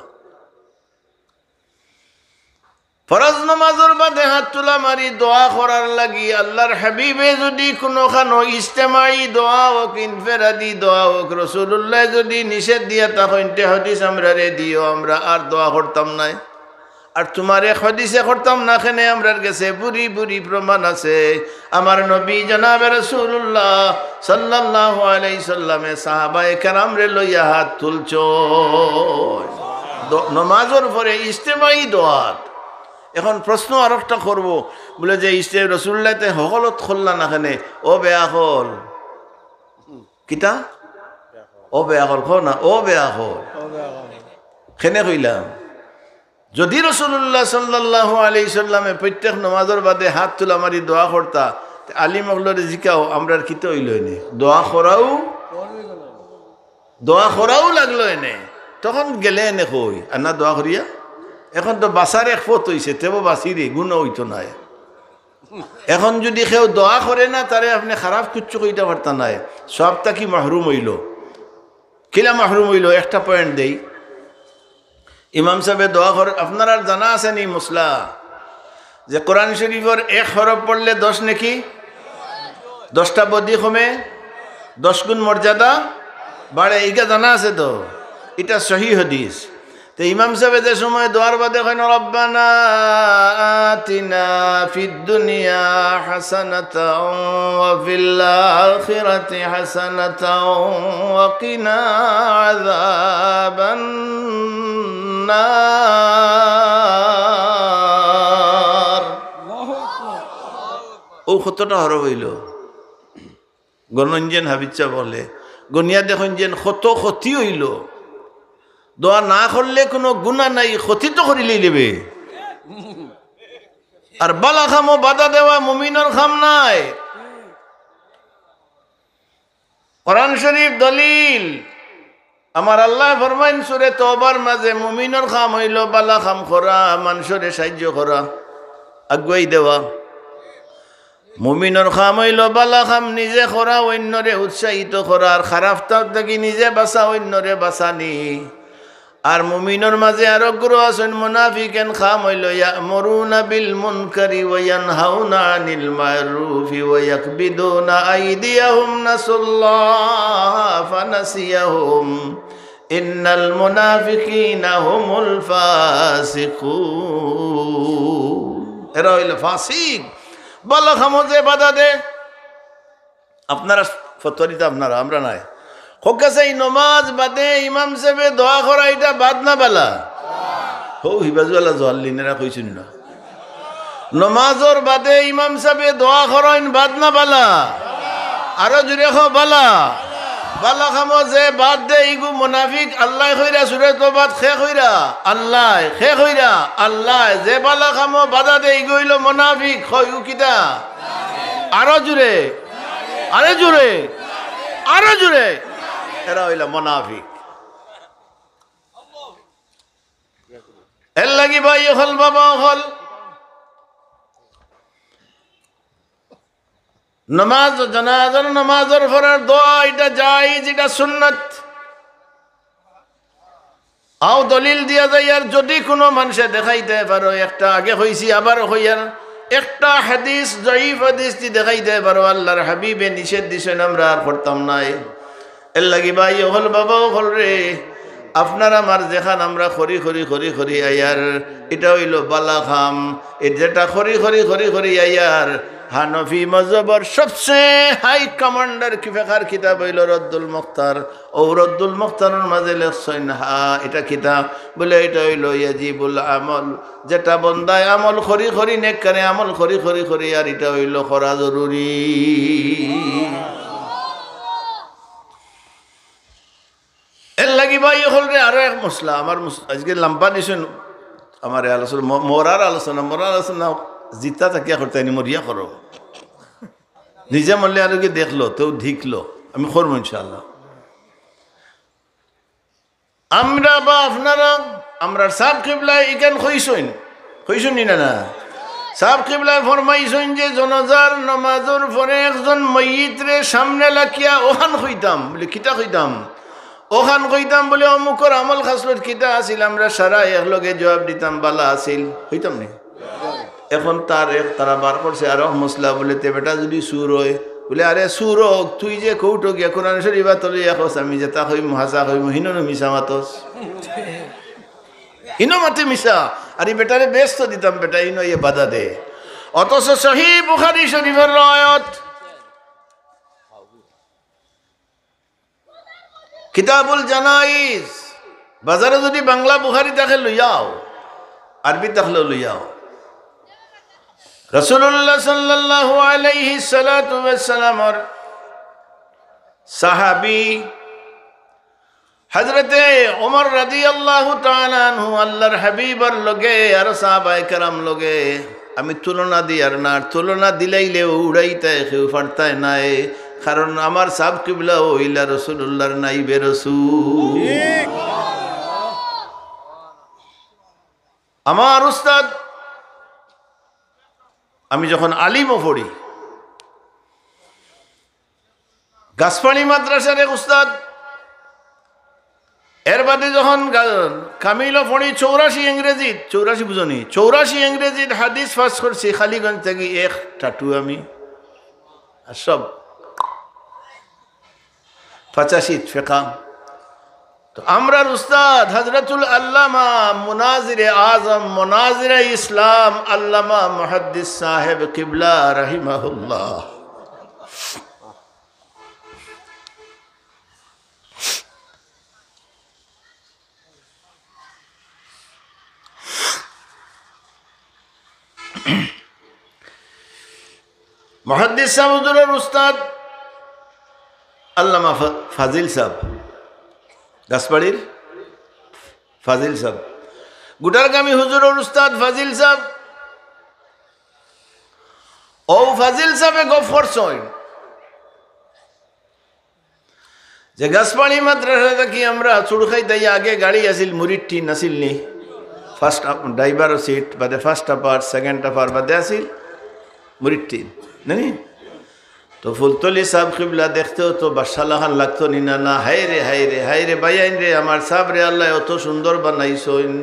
ফরজ নমাজর বাদে হাত তুলা মারি দোয়া করার লাগি আল্লাহর হাবিবে যদি কুনুখানো ইজতেমাই দোয়া অউক, ইনফেরাদি দোয়া অউক, রাসূলুল্লায় যদি নিষেধ দিয়া থাকইন, তে হাদিস আমরারে দিও, আমরা আর দোয়া করতাম নায়। আর তুমার এক হাদিসে করতাম না কেনে, আমরার গেছে ভুরি ভুরি প্রমাণ আছে। আমার নবী জনাবে রাসূলুল্লাহ সাল্লাল্লাহু আলাইহি সাল্লামে সাহাবায়ে কেরামরে লইয়া হাত তুলছইন। দ-, নমাজর পরে ইজতেমাই দোয়াত। এখন প্রশ্ন আরোকটা করবো, বুলে যে ইজতে-, রাসূলুল্লায় তে হকলত করলা না কেনে? ও বেআকল। কিতা? ও বেআকল, কও না, ও বেআকল। কেনে কইলাম? যদি রাসূলুল্লাহ সাল্লাল্লাহু আলাইহি সাল্লামে প্রত্যেক নমাজর বাদে হাত তুলা মারি দোয়া করতা, তে আলিম অকলরে জিকাও, আমরার কিতা অইলো এনে? দোয়া করাও, দোয়া করাও লাগলো এনে। তখন গেলে এনে কই, আর না দোয়া করিয়া? এখন তো বাঁচার এক পথ অইছে, তেবো বাঁচিরে, গুনা অইতো নায়। এখন যদি কেউ দোয়া করে না, তারে আপনে খারাপ কিচ্ছু কইতা পারতা নায়, সওয়াব থাকি মাহরুম অইলো। কিলা মাহরুম অইলো? একটা পয়েন্ট দেই। ইমাম সাবে দোয়া কর-, আপনারার জানা আছে নি মসলা? যে কোরআন শরীফর এক হরফ পড়লে দশ নেকি, দশটা বদি কমে, দশ গুণ মর্যাদা বাড়ে, ইগু জানা আছে তো? ইটা সহি হাদিস। তে ইমাম সাবে যে সময় দোয়ার বাদে কইন, "রব্বানা আতিনা ফিদ দুনিয়া হাসানাতাও ওয়া ফিল আখিরাতি হাসানাতাও ওয়া কিনা আযাবান নার।" ও কতটা হরফ অইলো? গণইন যেন হাফিজ সাব অকলে, গনিয়া দেখইন যেন কত ক্ষতি অইলো। দোয়া না করলে কুনু গুনা নাই, ক্ষতি তো করিলাই লেবে। আর বালা কামো বাধা দেওয়া মুমিনর কাম নায়। কোরআন শরীফ দলিল। আমার আল্লায় ফরমাইন সুরে তওবার মাঝে, মুমিনর কাম অইলো বালা কাম করা, মানষরে সাইয্য করা, আগুয়াই দেওয়া। মুমিনর কাম অইলো বালা কাম নিজে করা, অইন্যরে উৎসাহিত করা, আর খারাপ কাম থাকি নিজে বাঁচা, অইন্যরে বাঁচানি। আর মুমিনর মাঝে আরো গুরু আছইন, মুনাফিক, এন কাম অইলো ইয়া'মুরুনা বিল মুনকারি ওয়া ইয়ানহাউনা আনিল মা'রুফি ওয়া ইয়াকবিদুনা আইদিয়াহুম, নাসুল্লাহা ফানাসিয়াহুম, ইন্নাল মুনাফিকিনা হুমুল ফাসিকুন। এরা অইলো ফাসিক। বালা কামো যে বাধা দে, আপনারা ফতোয়া দিতা আপনারা, আমরা নায়। কউক্কা চাই, নমাজ বাদে ইমাম সাবে দোয়া করা, ইটা বাদ না বালা? হউ হিবাজুয়ালা জোয়াল্লিনেরা কইছইন না। নমাজর বাদে ইমাম সাবে দোয়া করইন, বাদ না বালা? আরো জুরে কও, বালা। বালা কামো যে বাদ দে, ইগু মুনাফিক। আল্লায় কইরা সুরে তওবাত, কে কইরা? আল্লায়। কে কইরা? আল্লায়। যে বালা কামো বাধা দে, ইগু অইলো মুনাফিক। কও, ইগু কিতা? আরো জুরে, আরো জুরে, আরো জুরে। এরা অইলা মুনাফিক। এর লাগি ভাই অকল, বাবা অকল, নমাজ, জানাজার নমাজর পরের দোয়া, ইটা জায়েজ, ইটা সুন্নত। আও দলিল দিয়া যাইয়ার, যদি কুনু মানষে দেখাইতে পারো, একটা আগে কইছি, আবার কইয়ার, একটা হাদিস, জয়ীফ হাদিস দি দেখাইতায় পারো, আল্লাহর হাবিবে নিষেধ দিছইন, আমরা আর করতাম নায়। এর লাগি ভাই অকল, বাবা অকল রে, আপনার আমার যেখান আমরা করি, করি, করি, করি আইয়ার, ইটা অইলো বালা কাম। এ যেটা করি, করি, করি, করি আইয়ার, হানফি মজহবর সবচেয়ে হাই কমান্ডার কি ফেকার কিতাব অইলো রদ্দুল মুখতার। অউ রদ্দুল মুখতারর মাঝে লেখছইন, হা, ইটা কিতাব বলে, ইটা অইলো ইয়াজিবুল আমল, যেটা বন্দায় আমল করি করি, নেককারে আমল করি করি করি, আর ইটা অইলো করা জরুরি। এর লাগি ভাই অকল রে, আরো এক মসলা, আমার মস-, আজকে লম্বা দিছইন, আমার আলোচনা, ম-, মরার আলোচনা, মরার আলোচনা, জিতা থাকিয়া করতে আনি মরিয়া করো। নিজে মরলে আরো কি দেখলো, তেউ ধিকলো, আমি করবো ইনশাআল্লাহ। আমরা বা আপনারা, আমরার সাব কিবলায় ইখান কইছইন, কইছইন নি না, না? সাব কিবলায় ফরমাইছইন যে জনাজার নামাজর পরে একজন মইয়িতরে সামনে লাকিয়া অখান কইতাম, বলে, কিতা কইতাম? অখান কইতাম বলে, অমুকর আমল খাসলত কিতা আছিল, আমরা সারা একলগে জবাব দিতাম, বালা আছিল, কইতাম নি? এখন তার এক, তারা বার করছে আরো মসলা, বলে, তে বেটা যুদি চুর অয়, বলে, আরে চুর অউক, তুই যে কোর্টো গিয়া কোরআন শরীফ আতো লইয়া কস, আমি যেটা কইমু হাছা কইমু, হিনো নু মিছা মাতস, হিনো মাতে মিছা, আর ই বেটারে বেহেস্ত দিতাম, বেটা ইনো ইয়ে বাধা দে। অথচ সহিহ বুখারী শরীফর রওয়ায়াত, কিতাবুল জানাইজ, বাজারো যুদি বাংলা বুখারী থাকে লইয়াও, আরবি থাকলেও লইয়াও। রাসূলুল্লাহ সাল্লাল্লাহু আলাইহি সালাতু ওয়াস সালামর সাহাবী হযরতে ওমর রাদিয়াল্লাহু তাআলা আনহু আল্লাহর হাবিবর লগে আর সাহাবায়ে কেরাম লগে আমি তুলনা দিয়ার না, আর তুলনা দিলাইলে উড়াইতায় কেউ পারতায় নায়, কারণ আমার সাব কিবলা অইলা রাসূলুল্লাহর নাইবে রাসূল। আমার উস্তাদ, আমি যখন আলিমো পড়ি, গাছপানি মাদ্রাসার এক উস্তাদ, এর বাদে যখন গা-, কামিলো পড়ি চৌরাশি ইংরেজিত, চৌরাশি বুঝনি, চৌরাশি ইংরেজিত হাদিস পাস করছি খালিগঞ্জ থাকি এক টাটু আমি। আর সব পঁচাশিত ফেকা। তো আমরার উস্তাদ হযরতুল আল্লামা মুনাজিরে আজম, মুনাজিরে ইসলাম, আল্লামা মুহাদ্দিস সাহেব কিবলা রাহিমাহুল্লাহ। মুহাদ্দিস সাহেব হুজুরর উস্তাদ আল্লামা ফা-, ফাজিল সাহেব, গাছবাড়ির ফাজিল সাহেব, গুটারগামী হুজুরর উস্তাদ ফাজিল সাহেব। অউ ফাজিল সাহেবে গফ করছইন যে গাছপানি মাদ্রাসা থাকি আমরা চুরখাইত আইয়া, আগে গাড়ি আছিল, মুড়ির টিন আছিল নি, ফার্স্ট আপ-, ড্রাইভারর সিট বাদে ফার্স্ট আপার, সেকেন্ড আপার বাদে আছিল মুড়ির টিন, নানি? তো ফুলতলি সাব কিবলা দেখতেও তো বাদশা লাখান লাগতো নি না, না? হায় রে, হায় রে, হায় রে, ভাইয়াইন রে, আমার সাব রে, আল্লায় অত সুন্দর বানাইছইন,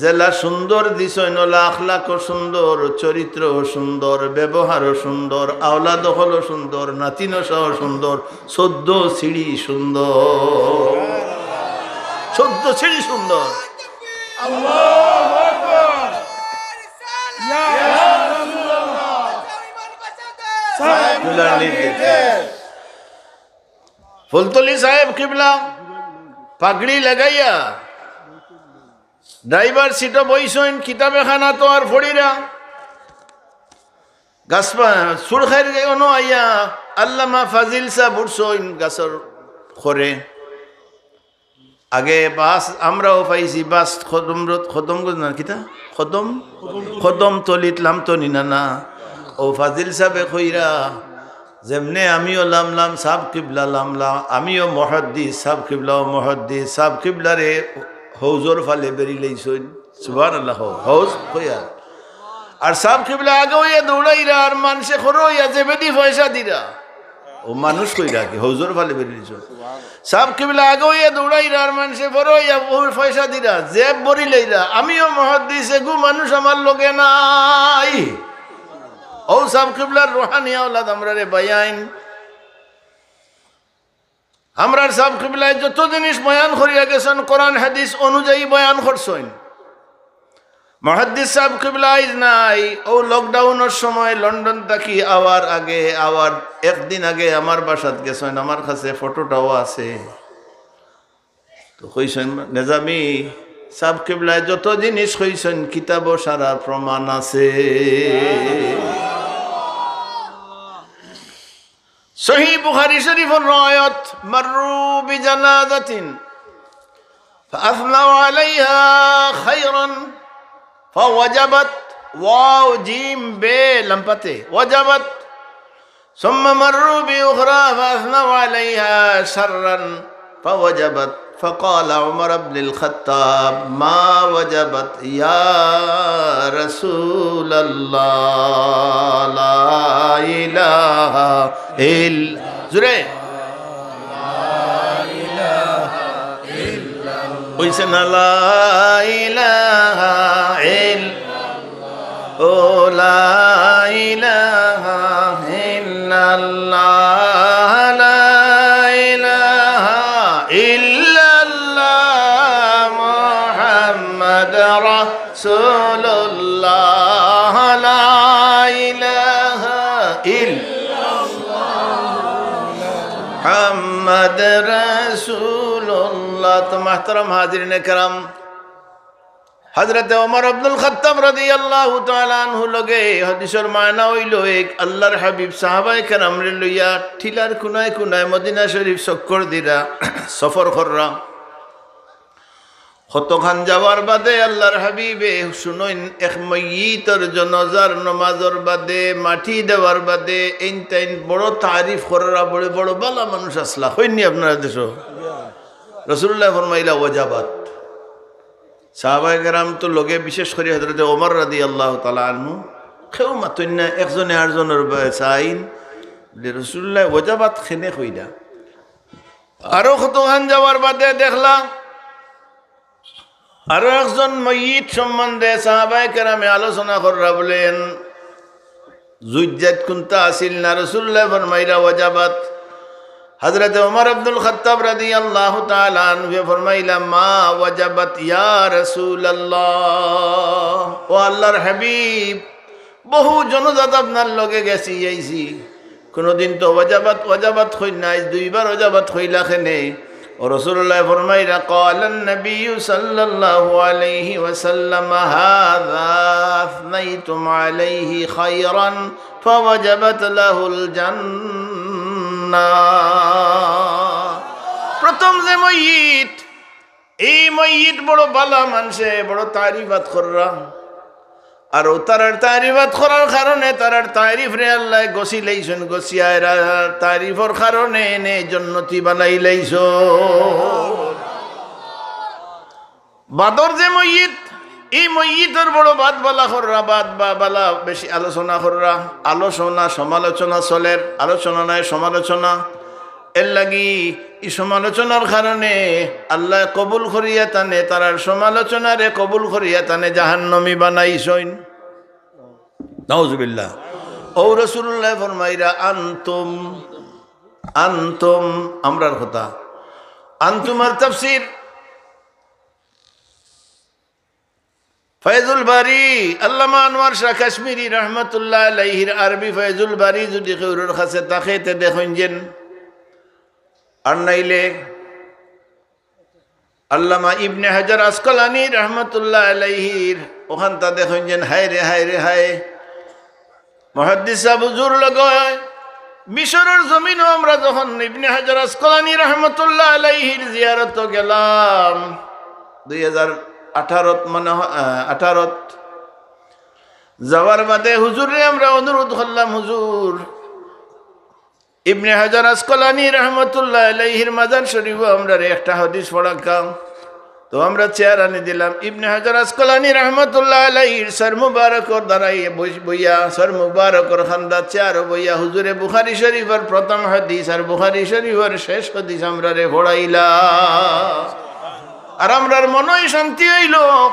যেলা সুন্দর দিছইন, অলা আখলাকও সুন্দর, চরিত্রও সুন্দর, ব্যবহারও সুন্দর, আওলাদ অকলও সুন্দর, নাতি নশাও সুন্দর, চোদ্দ সিঁড়ি সুন্দর, চোদ্দ সিঁড়ি সুন্দর। আল্লাহু আকবার। ইয়া রাসূলুল্লাহ। সাহেব কিবলার নির্দেশ। ফুলতলি সাহেব কিবলা পাগড়ি লাগাইয়া ড্রাইভার সিটো বইছইন, কিতাব এখান আতো আর ফড়িরা। গাছপা-, চুরখাইর অনো আইয়া আল্লামা ফাজিল সাব উঠছইন গাছর খরে। আগে বাস আমরাও পাইছি, বাস কদম রত-, কদম গজ না কিতা? কদম? কদম তলিত লামতো নি না, না। অউ ফাজিল সাবে কইরা, যেমনে আমিও লামলাম, সাব কিবলা লামলা, আমিও মুহাদ্দিস, সাব কিবলাও মুহাদ্দিস, সাব কিবলারে হৌজর ফালে বেরি লইছইন। সুবহানাল্লাহ, হৌ-, হৌজ কইয়া। আর সাব কিবলা আগে অইয়া দৌড়াইরা, আর মানষে খরো অইয়া জেবেদি পয়সা দিরা। অউ মানুষ কইরা কি, হৌজর ফালে বেরি লইছইন। সাব কিবলা আগে অইয়া দৌড়াইরা, আর মানষে খরো অইয়া পয়সা দিরা, জেব ভরি লইরা। আমিও মুহাদ্দিস, এগু মানুষ আমার লগে নাই। ও সাব কিবলার রুহানি আওলাদ, আমরারে বায়াইন। আমরার সাব কিবলায় যত জিনিস বয়ান করিয়া গেছইন, কোরআন হাদিস অনুযায়ী বয়ান করছইন। মুহাদ্দিস সাব কিবলা আইজ নাই, ও লকডাউনর সময় লন্ডন থাকি আওয়ার আগে, আওয়ার একদিন আগে আমার বাসাত গেছইন, আমার কাছে ফটোটাও আছে। তো কইছইন, "নিজামী সাব কিবলায় যত জিনিস কইছইন, কিতাবো সারা প্রমাণ আছে।" সহিহ বুখারী শরীফর রওয়ায়াত, "মাররু বিজানাজাতিন ফাআসনাউ আলাইহা খায়রান ফাওয়াজাবাত।" ওয়াও জিম বে লাম পাতে, ওয়াজাবাত। ثم مروا بأخرى فأثنوا عليها شرا فوجبت، فقال عمر بن الخطاب: "ما وجبت يا رسول الله، لا إله إلا"، জোরে। কইছে না, "লা ইলাহা ইল্লা"? ও লা ইলাহা ইল্লাল্লাহ, লা ইলাহা ইল্লাল্লাহ, মুহাম্মাদুর রাসূলুল্লাহ, লা ইলাহা ইল্লাল্লাহ, মুহাম্মাদুর রাসূলুল্লাহ। তো মুহতারাম হাজিরিনে কেরাম, হযরতে ওমর ইবনুল খাত্তাব রাদিয়াল্লাহু তাআলা আনহু লগে। হাদিসর মানা অইলো, এক আল্লাহর হাবিব সাহাবায়ে কেরামরে লইয়া টিলার কুনায় কুনায় মদিনা শরীফ চক্কর দিরা, সফর কররা। কতখান যাওয়ার বাদে আল্লাহর হাবিবে শুনইন, এক ময়্যিতর জনাজার নমাজর বাদে, মাটি দেওয়ার বাদে, এইন তাইন বড় তারিফ কররা, বড় বড় বালা মানুষ আছলা। কইননি আপনারা দেশো? রাসূলুল্লায় ফরমাইলা, "ওয়াজাবাত।" সাহাবায়ে কেরাম তো লগে, বিশেষ করি হযরতে ওমর রাদিয়াল্লাহু তাআলা আনহু, কেউ মাতইন না, একজনে আরজনর বায় চাইন, বলে, "রাসূলুল্লায় ওয়াজাবাত কেনে কইলা?" আরো কতখান যাওয়ার বাদে দেখলা, আরো একজন ময়্যিত সম্বন্ধে সাহাবায়ে কেরামে আলোচনা কররা, বলেন, জুইত জাইত কুন্তা আছিল না, রাসূলুল্লায় ফরমাইলা, "ওয়াজাবাত।" হযরতে ওমর ইবনুল খাত্তাব রাদিয়াল্লাহু তাআলা আনহু ফরমাইলা, "মা ওয়াজাবাত ইয়া রাসূলুল্লাহ।" ও আল্লাহর হাবিব, বহু জনাজাত আপনার লগে গেছি, আইছি, কোনোদিন তো ওয়াজাবাত, ওয়াজাবাত কইন না, আইজ দুইবার ওয়াজাবাত কইলা কেনে? ও রাসূলুল্লায় ফরমাইলা, "قال النبي صلى الله عليه وسلم: هذا أثنيتم عليه خيرا فوجبت له الجنة।" প্রথম যে ময়্যিত, এই ময়্যিত বড় বালা মানষে, বড় তারিফাত কররা। আর ও তারার তারিফাত করার কারণে, তারার তারিফরে আল্লায় গছিলাইছইন, গছিয়া এরার তারিফর কারণে এনে জন্নতি বানাইলাইছইন। বাদর যে ময়্যিত, এই ময়্যিতর বড় বাদ বালা কররা, বাদ বা-, বালা বেশি আলোচনা কররা, আলোচনা সমালোচনা চলের, আলোচনা নায় সমালোচনা। এর লাগি ই সমালোচনার কারণে আল্লায় কবুল করিয়া তানে, তারার সমালোচনারে কবুল করিয়া তানে জাহান্নামী বানাইছইন। নাউজুবিল্লাহ। ও রাসূলুল্লায় ফরমাইরা, "আনতুম, আনতুম", আমরার কথা। আনতুমর তাফসীর ফয়জুল বারী, আল্লামা আনোয়ার শাহ কাশ্মীরী রহমতুল্লাহ আলাইহির আরবি ফয়জুল বারী যুদি কেউরর কাছে থাকে, তে দেখইন যেন। আর নাইলে আল্লামা ইবনে হাজার আসকালানী রহমতুল্লাহ আলাইহির অখানতা দেখইন যেন। হায় রে, হায় রে, হায়। মুহাদ্দিস সাব হুজুর লগে মিশরর জমিনো আমরা যখন ইবনে হাজার আসকালানী রহমতুল্লাহ আলাইহির জিয়ারতো গেলাম, দুই হাজার আঠারোত মনে হয়, আহ, আঠারোত যাওয়ার বাদে হুজুররে আমরা অনুরোধ করলাম, "হুজুর, ইবনে হাজার আসকালানী রহমতুল্লাহ আলাইহির মাজার শরীফো আমরারে একটা হাদিস পড়াউক্কা।" তো আমরা চেয়ার আনি দিলাম। ইবনে হাজার আসকালানী রহমতুল্লাহ আলাইহির সর মুবারকর দ্বারাই বই-, বইয়া, সর মুবারকর কান্দাত চেয়ারো বইয়া হুজুরে বুখারী শরীফর প্রথম হাদিস আর বুখারী শরীফর শেষ হাদিস আমরারে পড়াইলা। আর আমরার মনই শান্তি অইলো।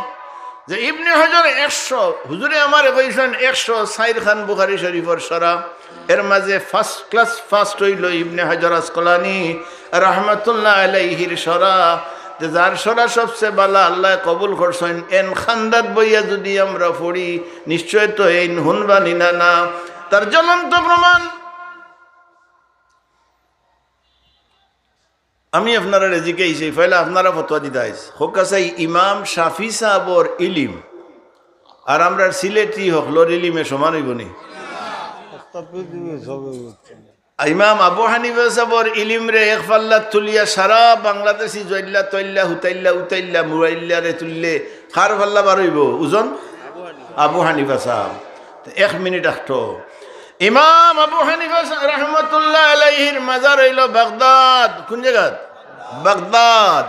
যে ইবনে হাজার একশো, হুজুরে আমারে কইছইন একশো চাইর খান বুখারী শরীফর শরা, এর মাঝে first class first অইলো ইবনে হাজার আসকালানী রাহমাতুল্লাহ আলাইহির শরা, যে যার শরা সবচে বালা আল্লায় কবুল করছইন, এন খান্দাত বইয়া যুদি আমরা পড়ি, নিশ্চয় তো এইন হুনবানি না, না। তার জ্বলন্ত প্রমাণ। আমি আপনারারে জিকাইছি, পয়লা আপনারা ফতোয়া দিতা আইছ। হক্কা চাই ইমাম শাফি সাবর ইলিম আর আমরার সিলেটি হকলর ইলিমে সমান অইবো নি? ইমাম আবু হানিফা সাবর ইলিমরে এক পাল্লাত তুলিয়া সারা বাংলাদেশি জইল্লা, তইল্লা, হুতাইল্লা, উতাইল্লা, মুরাইল্লারে তুললে কার পাল্লা বার অইবো ওজন? আবু হানিফা সাব। তো এক মিনিট আখটো। ইমাম আবু হানিফা সা-, রহমতুল্লাহ আলাইহির মাজার অইলো বাগদাদ। কোন জাগাত? বাগদাদ।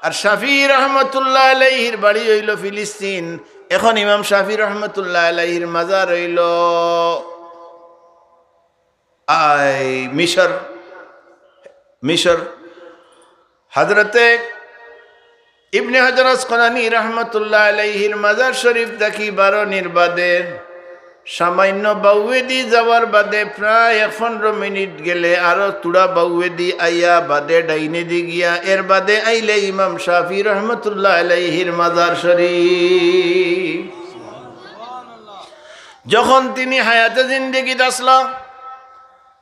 আর শাফি রহমতুল্লাহ আলাইহির বাড়ি অইলো ফিলিস্তিন। এখন ইমাম শাফি রহমতুল্লাহ আলাইহির মাজার অইলো, আই, মিশর। মিশর। হযরতে ইবনে হাজার আসকালানী রহমতুল্লাহ আলাইহির মাজার শরীফ থাকি বারনির বাদে সামান্য বাউয়েদি যাওয়ার বাদে প্রায় এক পনেরো মিনিট গেলে আরো থুড়া বাউয়েদি আইয়া বাদে ডাইনেদি গিয়া, এর বাদে আইলে ইমাম শাফি রহমতুল্লাহ আলাইহির মাজার শরীফ। যখন তিনি হায়াতে জিন্দেগিত আছলা,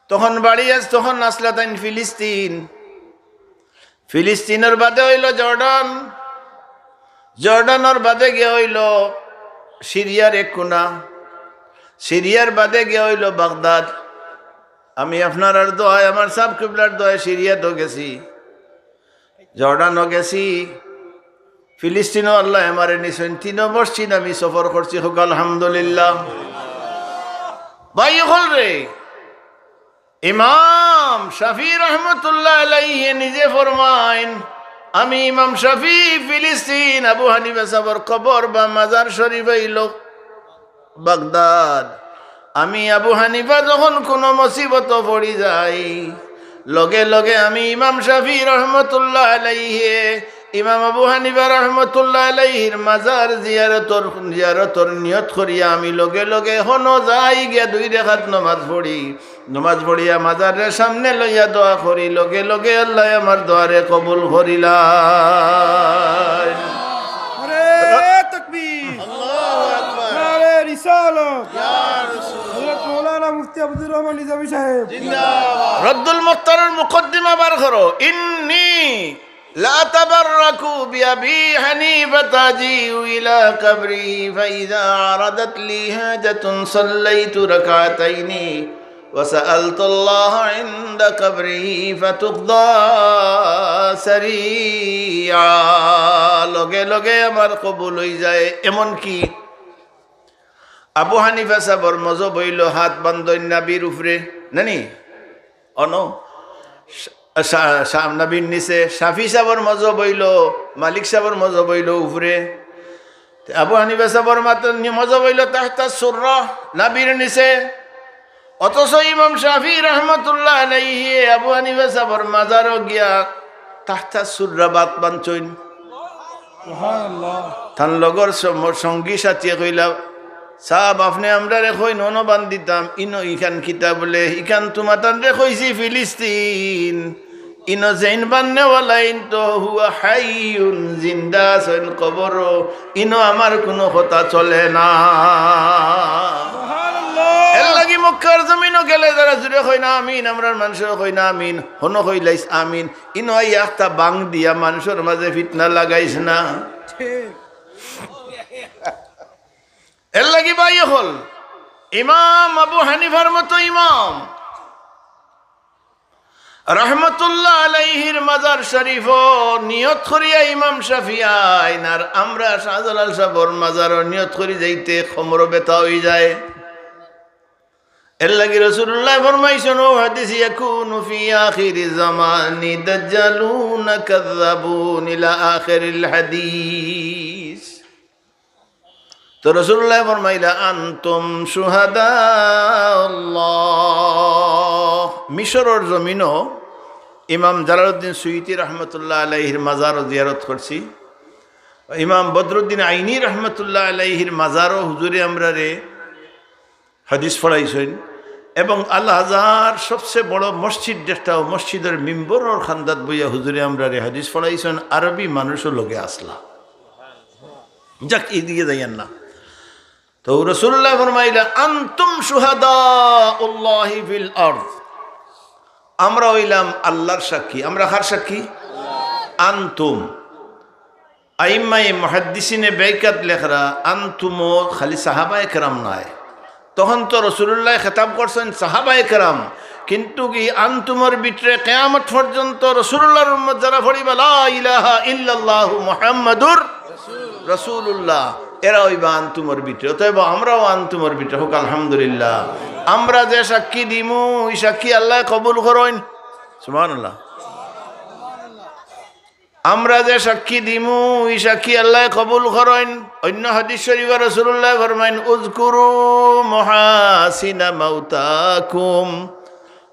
তখন বাড়ি আছ-, তখন আছলা তাইন ফিলিস্তিন। ফিলিস্তিনর বাদে অইলো জর্ডান, জর্ডানর বাদে গিয়া অইলো সিরিয়ার এক কুনা, সিরিয়ার বাদে গিয়া অইলো বাগদাদ। আমি আপনারার দোয়ায়, আমার সাব কিবলার দোয়ায় সিরিয়াতও গেছি, জর্ডানও গেছি, ফিলিস্তিনও আল্লায় আমারে নিছইন। তিনো মসজিদ আমি সফর করছি, হক্কা আলহামদুলিল্লাহ। ভাই অকলরে, ইমাম শাফি রহমতুল্লাহ আলাইহি নিজে ফরমাইন, আমি ইমাম শাফি ফিলিস্তিন, আবু হানিফা সাবর কবর বা মাজার শরীফ অইলো বাগদাদ। আমি আবু হানিফা যখন কুনো মুসিবতো পড়ি যাই, লগে লগে আমি ইমাম শাফি রহমতুল্লাহ আলাইহি, ইমাম আবু হানিফা রহমতুল্লাহ আলাইহির মাজার জিয়ারতর, জিয়ারতর নিয়ত করিয়া আমি লগে লগে হনো যাই গিয়া দুই রেকাত নমাজ পড়ি। নমাজ পড়িয়া মাজাররে সামনে লইয়া দোয়া করি, লগে লগে আল্লায় আমার দোয়ারে কবুল করিলাইন। নারে তাকবীর। আল্লাহু আকবার। নারে রিসালাত। ইয়া রাসূলুল্লাহ। হযরত মাওলানা মুফতি আব্দুর রহমান নিজামী সাহেব। জিন্দাবাদ। রদ্দুল মুখতারর মুকদ্দিমা বার করো। ইন্নী লা তাবাররাকু বিআবি হানিফাতা আজিউ ইলা কবরিহি ফাইযা আরাদাত লি হাজাতুন সাল্লাইতু রাকাতাইনি ওয়া সাআলতুল্লাহ ইনদা কবরিহি ফাতুকদা সারিআ। লগে লগে আমার কবুল অই যায়। এমনকি আবু হানিফা সাবর মজহব অইলো হাত বান্ধইন নাভির উপরে, নানি? অনো? শা-, শা-, শা-, নাভির নিচে। শাফি সাবর মজহব অইলো, মালিক সাবর মজহব অইলো উপরে। তে আবু হানিফা সাবর মাত-, নি-, মজহব অইলো তাহতা সুররা, নাভির নিচে। অথচ ইমাম শাফি রহমতুল্লাহ আলাইহি আবু হানিফা সাবর মাজারো গিয়া তাহতা সুররা বাত বানছইন। সুবহানাল্লাহ। তান লগর সম-, সঙ্গী সাথীয়ে কইলা, "সাব, আপনে আমরারে কইন, অনো বান্ধিতাম, ইনো ইখান কিতা বলে, ইখান তুমাতানরে কইছি ফিলিস্তিন, ইনো যেইন বান্নেওয়ালা, ইন তো হুয়া হাইয়ুন, জিন্দা আছইন কবরো, ইনো আমার কুনো কথা চলে না।" সুবহানাল্লাহ। এর লাগি মক্কার জমিনো গেলে যারা জুরে কইন আমিন, আমরার মানষেও কইন আমিন, হনো কইলাইছ আমিন, ইনো আইয়া একটা বাং দিয়া মানষর মাঝে ফিতনা লাগাইছ না। ঠিক। এর লাগি ভাই অকল, ইমাম আবু হানিফার মতো ইমাম রহমতুল্লাহ আলাইহির মাজার শরীফো নিয়ত করিয়া ইমাম শাফি আইন, আর আমরা শাহজালাল সাবর মাজারো নিয়ত করি যাইতে কোমরো ব্যথা অই যায়। এর লাগি রাসূলুল্লায় ফরমাইছইন, ও হাদিস, ইয়াকুনু ফি আখিরি জামানি দাজ্জালুনা কাযযাবুন ইলা আখিরিল হাদিস। তো রাসূলুল্লায় ফরমাইলা, আনতুম শুহাদাউল্লাহ। মিশরর জমিনো ইমাম জালালউদ্দিন সুয়ুতী রহমতুল্লাহ আলাইহির মাজারো জিয়ারত করছি। ইমাম বদরুদ্দিন আইনি রহমতুল্লাহ আলাইহির মাজারও হুজুরে আমরারে হাদিস পড়াইছইন, এবং আল আজহার সবচেয়ে বড় মসজিদ, যেটাও মসজিদর মিম্বরর খান্দাত বইয়া হুজুরে আমরারে হাদিস পড়াইছইন, আরবি মানুষও লগে আসলা। যাক, এইদিকে যাইয়ার না। তো রাসূলুল্লাহ ফরমাইলা, "আনতুম শুহাদাউল্লাহি ফিল আরদ।" আমরা অইলাম আল্লাহর সাক্ষী। আমরা কার সাক্ষী? আনতুম। আইম্মায়ে মুহাদ্দিসিনে বেকাত লেখরা, আনতুমও খালি সাহাবায়ে কেরাম নায়। তখন তো রাসূলুল্লাহ খেতাব করছইন সাহাবায়ে কেরাম, কিন্তু কি আনতুমর ভিতরে কিয়ামত পর্যন্ত রাসূলুল্লাহর উম্মত যারা পড়িবা লা ইলাহা ইল্লাল্লাহু মুহাম্মাদুর রাসূলুল্লাহ, এরা অইবা আনতুমর ভিতরে। অতএব আমরাও আনতুমর ভিতরে। হোক আলহামদুলিল্লাহ। আমরা যে সাক্ষী দিমু, ই সাক্ষী আল্লায় কবুল করইন। সুবহানাল্লাহ। আমরা যে সাক্ষী দিমু, ই সাক্ষী আল্লায় কবুল করইন। অইন্য হাদিস শরীফো রাসূলুল্লাহ ফরমাইন, "উযকুরু মাহাসিনা মাউতাকুম।"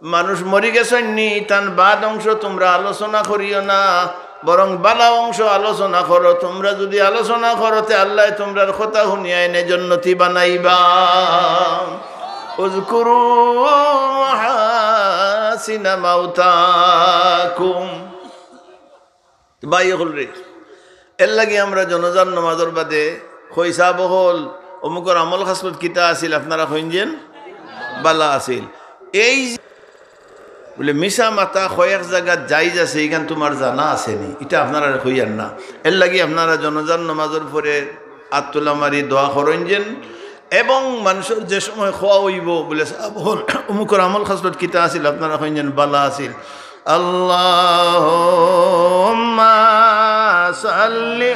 মানুষ মরি গেছইন নি, তান বাদ অংশ তুমরা আলোচনা করিও না, বরং বালা অংশ আলোচনা করো। তুমরা যুদি আলোচনা করো, তে আল্লায় তুমরার কথা হুনিয়া এনে জন্নতি বানাইবা। উযকুরু মাহাসিনা মাউতাকুম। ভাই অকলরে, এর লাগি আমরা জনাজার নমাজর বাদে কই, "সাব অকল, অমুকর আমল খাসলত কিতা আছিল?" আপনারা কইন যেন, "বালা আছিল।" এই যে বুলে মিছা মাতা কয়েক জাগাত জায়েজ আছে, ইখান তুমার জানা আছে নি, ইটা আপনারারে কইয়ার না। এর লাগি আপনারা জনাজার নমাজর পরে আত তুলা মারি দোয়া করইন যেন, এবং মানষর যে সময় কওয়া অইবো, বুলে, "সাব অকল, অমুকর আমল খাসলত কিতা আছিল?" আপনারা কইন যেন, "বালা আছিল।" আল্লাহুম্মা সাল্লি।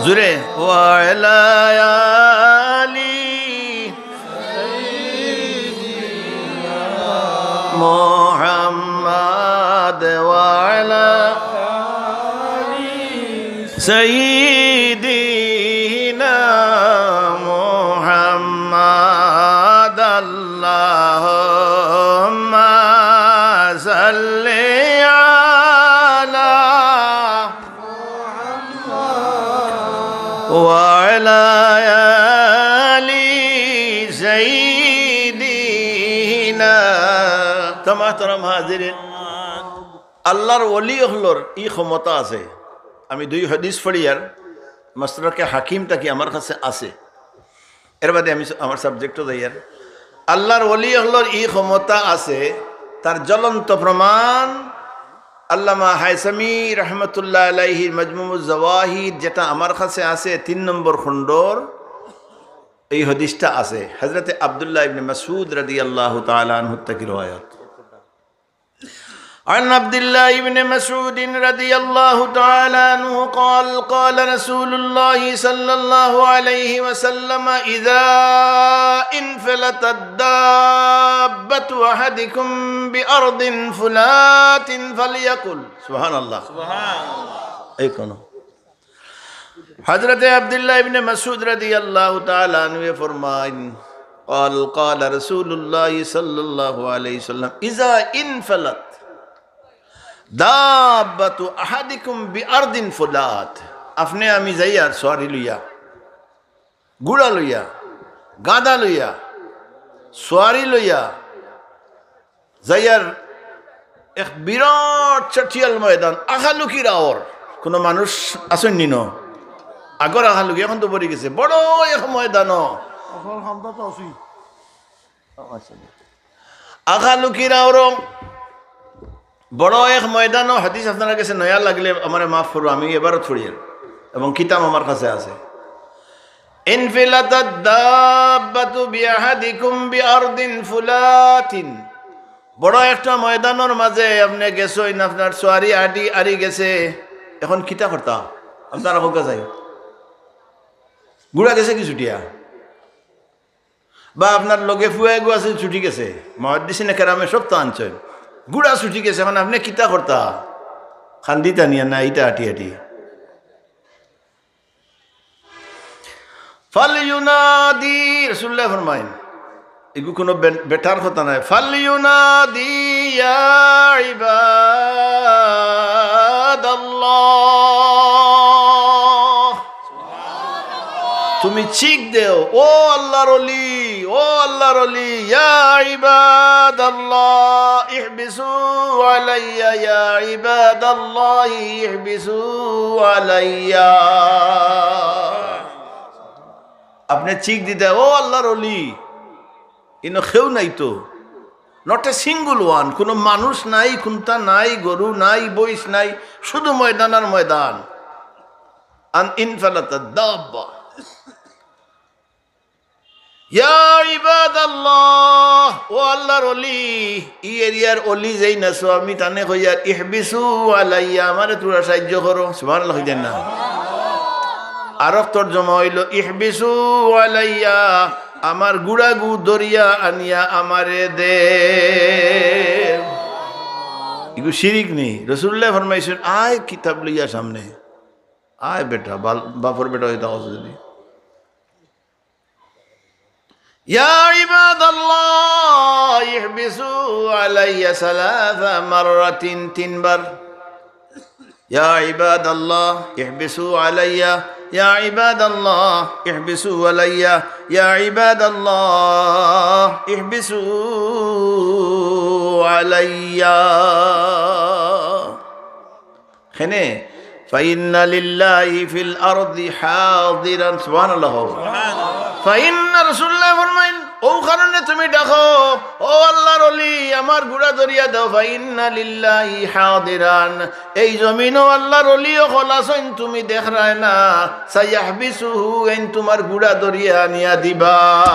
জুরে, ওয়া আলা আলি মুহাম্মাদ ওয়া আলা সাইয়্যিদিনা মুহাম্মাদ। আল্লাহুম্মা সাল্লি আলা ওয়া আলা আলি সাইয়্যিদিনা। তো মুহতারাম হাজিরিন, আল্লাহর ওলি অকলর ই ক্ষমতা আছে। আমি দুই হাদিস পড়িয়ার, মাসলাকে হাকিম থাকি আমার কাছে আছে। এর বাদে আমি আমার subject-ও যাইয়ার। আল্লাহর ওলি অকলর ই ক্ষমতা আছে, তার জ্বলন্ত প্রমাণ আল্লামা হায়সামি রহমতুল্লাহ আলাইহির মাজমুউজ জাওয়াহির, যেটা আমার কাছে আছে, তিন নম্বর খণ্ডর এই হাদিসটা আছে। হযরতে আব্দুল্লাহ ইবনে মাসউদ রাদিয়াল্লাহু তাআলা আনহু থাকি রিওয়ায়াত। عن عبد الله بن مسعود رضي الله تعالى عنه قال: قال رسول الله صلى الله عليه وسلم: إذا انفلتت دابة أحدكم بأرض فلاة فليقل، سبحان الله. সুবহানাল্লাহ। এই কোন হযরতে আব্দুল্লাহ ইবনে মাসউদ রাদিয়াল্লাহু তাআলা আনহু ফরমাইন, قال: قال رسول الله صلى الله عليه وسلم: إذا انفلتت دابة أحدكم بأرض فلاة। আপনে আমি যাইয়ার সওয়ারি লইয়া, ঘুড়া লইয়া, গাধা লইয়া, সওয়ারি লইয়া যাইয়ার এক বিরাট চাটিয়াল ময়দান, আখালুকির আওর, কোনো মানুষ আছইন নি ন? আগর আখালুকি, এখন তো ভরি গেছে, বড় এক ময়দান। এখন হামদা তো আছি। আখালুকির আওর, বড় এক ময়দান। হাদিস আপনারার কাছে নয়া লাগলে আমারে মাফ করবা, আমি এবারও পড়িয়ার এবং কিতাব আমার কাছে আছে। انفلتت دابة بأحدكم بأرض فلاة। বড় একটা ময়দানর মাঝে আপনে গেছইন, আপনার সওয়ারি আডি আরি গেছে, এখন কিতা করতা? আপনারা কউক্কা চাই, ঘুড়া গেছে কি ছুটিয়া? বা আপনার লগে ফুয়া এগু আছে, ছুটি গেছে, মুহাদ্দিসিনে কেরামে সব তো আনছইন, ঘুড়া ছুটি গেছে, এখন আপনে কিতা করতা? কান্দিতা নি না ইটা আটি আটি? فلينادي، রাসূলুল্লাহ ফরমাইন, এগু কোনো বে-, বেটার কথা নায়। فلينادي يا عباد তুমি চিক দেও, "ও আল্লাহর অলি, ও আল্লাহর অলি, ইয়া ইবাদাল্লাহ, ইহবিসু আলাইয়া, ইয়া ইবাদাল্লাহ, ইহবিসু আলাইয়া।" আপনে চিক দিতা, "ও আল্লাহর অলি, ইনো কেউ নাই তো, not a single one, কোনো মানুষ নাই, কুন্তা নাই, গরু নাই, বইস নাই, শুধু ময়দান আর ময়দান।" আন ইনফালাতাদ দাব্বা। ইয়া ইবাদাল্লাহ, ও আল্লাহর অলি, ই এরিয়ার অলি যেইন আছো, আমি তানে কইয়ার, ইহবিসু আলাইয়া, আমারে থুড়া সাহায্য করো। সুবহানাল্লাহ কইতা না? আরক তর্জমা অইলো, ইহবিসু আলাইয়া, আমার ঘুড়াগু ধরিয়া আনিয়া আমারে দে। ইগু শিরিক নি? রাসূলুল্লাহ ফরমাইছইন, "আয় কিতাব লইয়া সামনে, আয় বেটা, বাল-, বাপর বেটা অইতা অস যদি।" ইয়া ইবাদাল্লাহ, ইহবিসু আলাইয়া সালাসা মাররাতিন, তিনবার। ইয়া ইবাদাল্লাহ, ইহবিসু আলাইয়া, ইয়া ইবাদাল্লাহ, ইহবিসু আলাইয়া, ইয়া ইবাদাল্লাহ, ইহবিসু আলাইয়া। কেনে? "ফাইন্না লিল্লাহি ফিল আরদি হাদিরান।" সুবহানাল্লাহ। ফাইন্না, রাসূলুল্লাহ ফরমাইন, "ও কারণে তুমি ডাকো, ও আল্লাহর অলি, আমার ঘুড়া ধরিয়া দেও, ফাইন্না লিল্লাহি হাদিরান।" এই জমিনো আল্লাহর অলি অকল আছইন, তুমি দেখরায় না, সায়াহবিসুহু, এইন তুমার ঘুড়া ধরিয়া আনিয়া দিবা।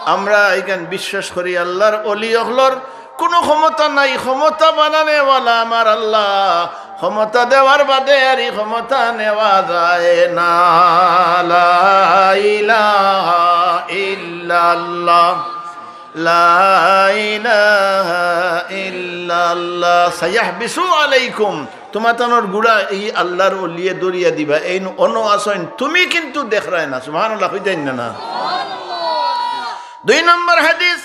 আমরা ইখান বিশ্বাস করি, আল্লাহর অলি অকলর কুনু ক্ষমতা নাই, ক্ষমতা বানানেওয়ালা আমার আল্লাহ, ক্ষমতা দেওয়ার বাদে আর ই ক্ষমতা নেওয়া যায় না। লা ইলাহা ইল্লাল্লাহ, লা ইলাহা ইল্লাল্লাহ। সায়াহবিসু আলাইকুম, তুমাতানর ঘুড়া ই আল্লাহর অলিয়ে ধরিয়া দিবা, এইন অনো আছইন, তুমি কিন্তু দেখরায় না। সুবহানাল্লাহ, কইতাইন না, না? দুই নম্বর হাদিস,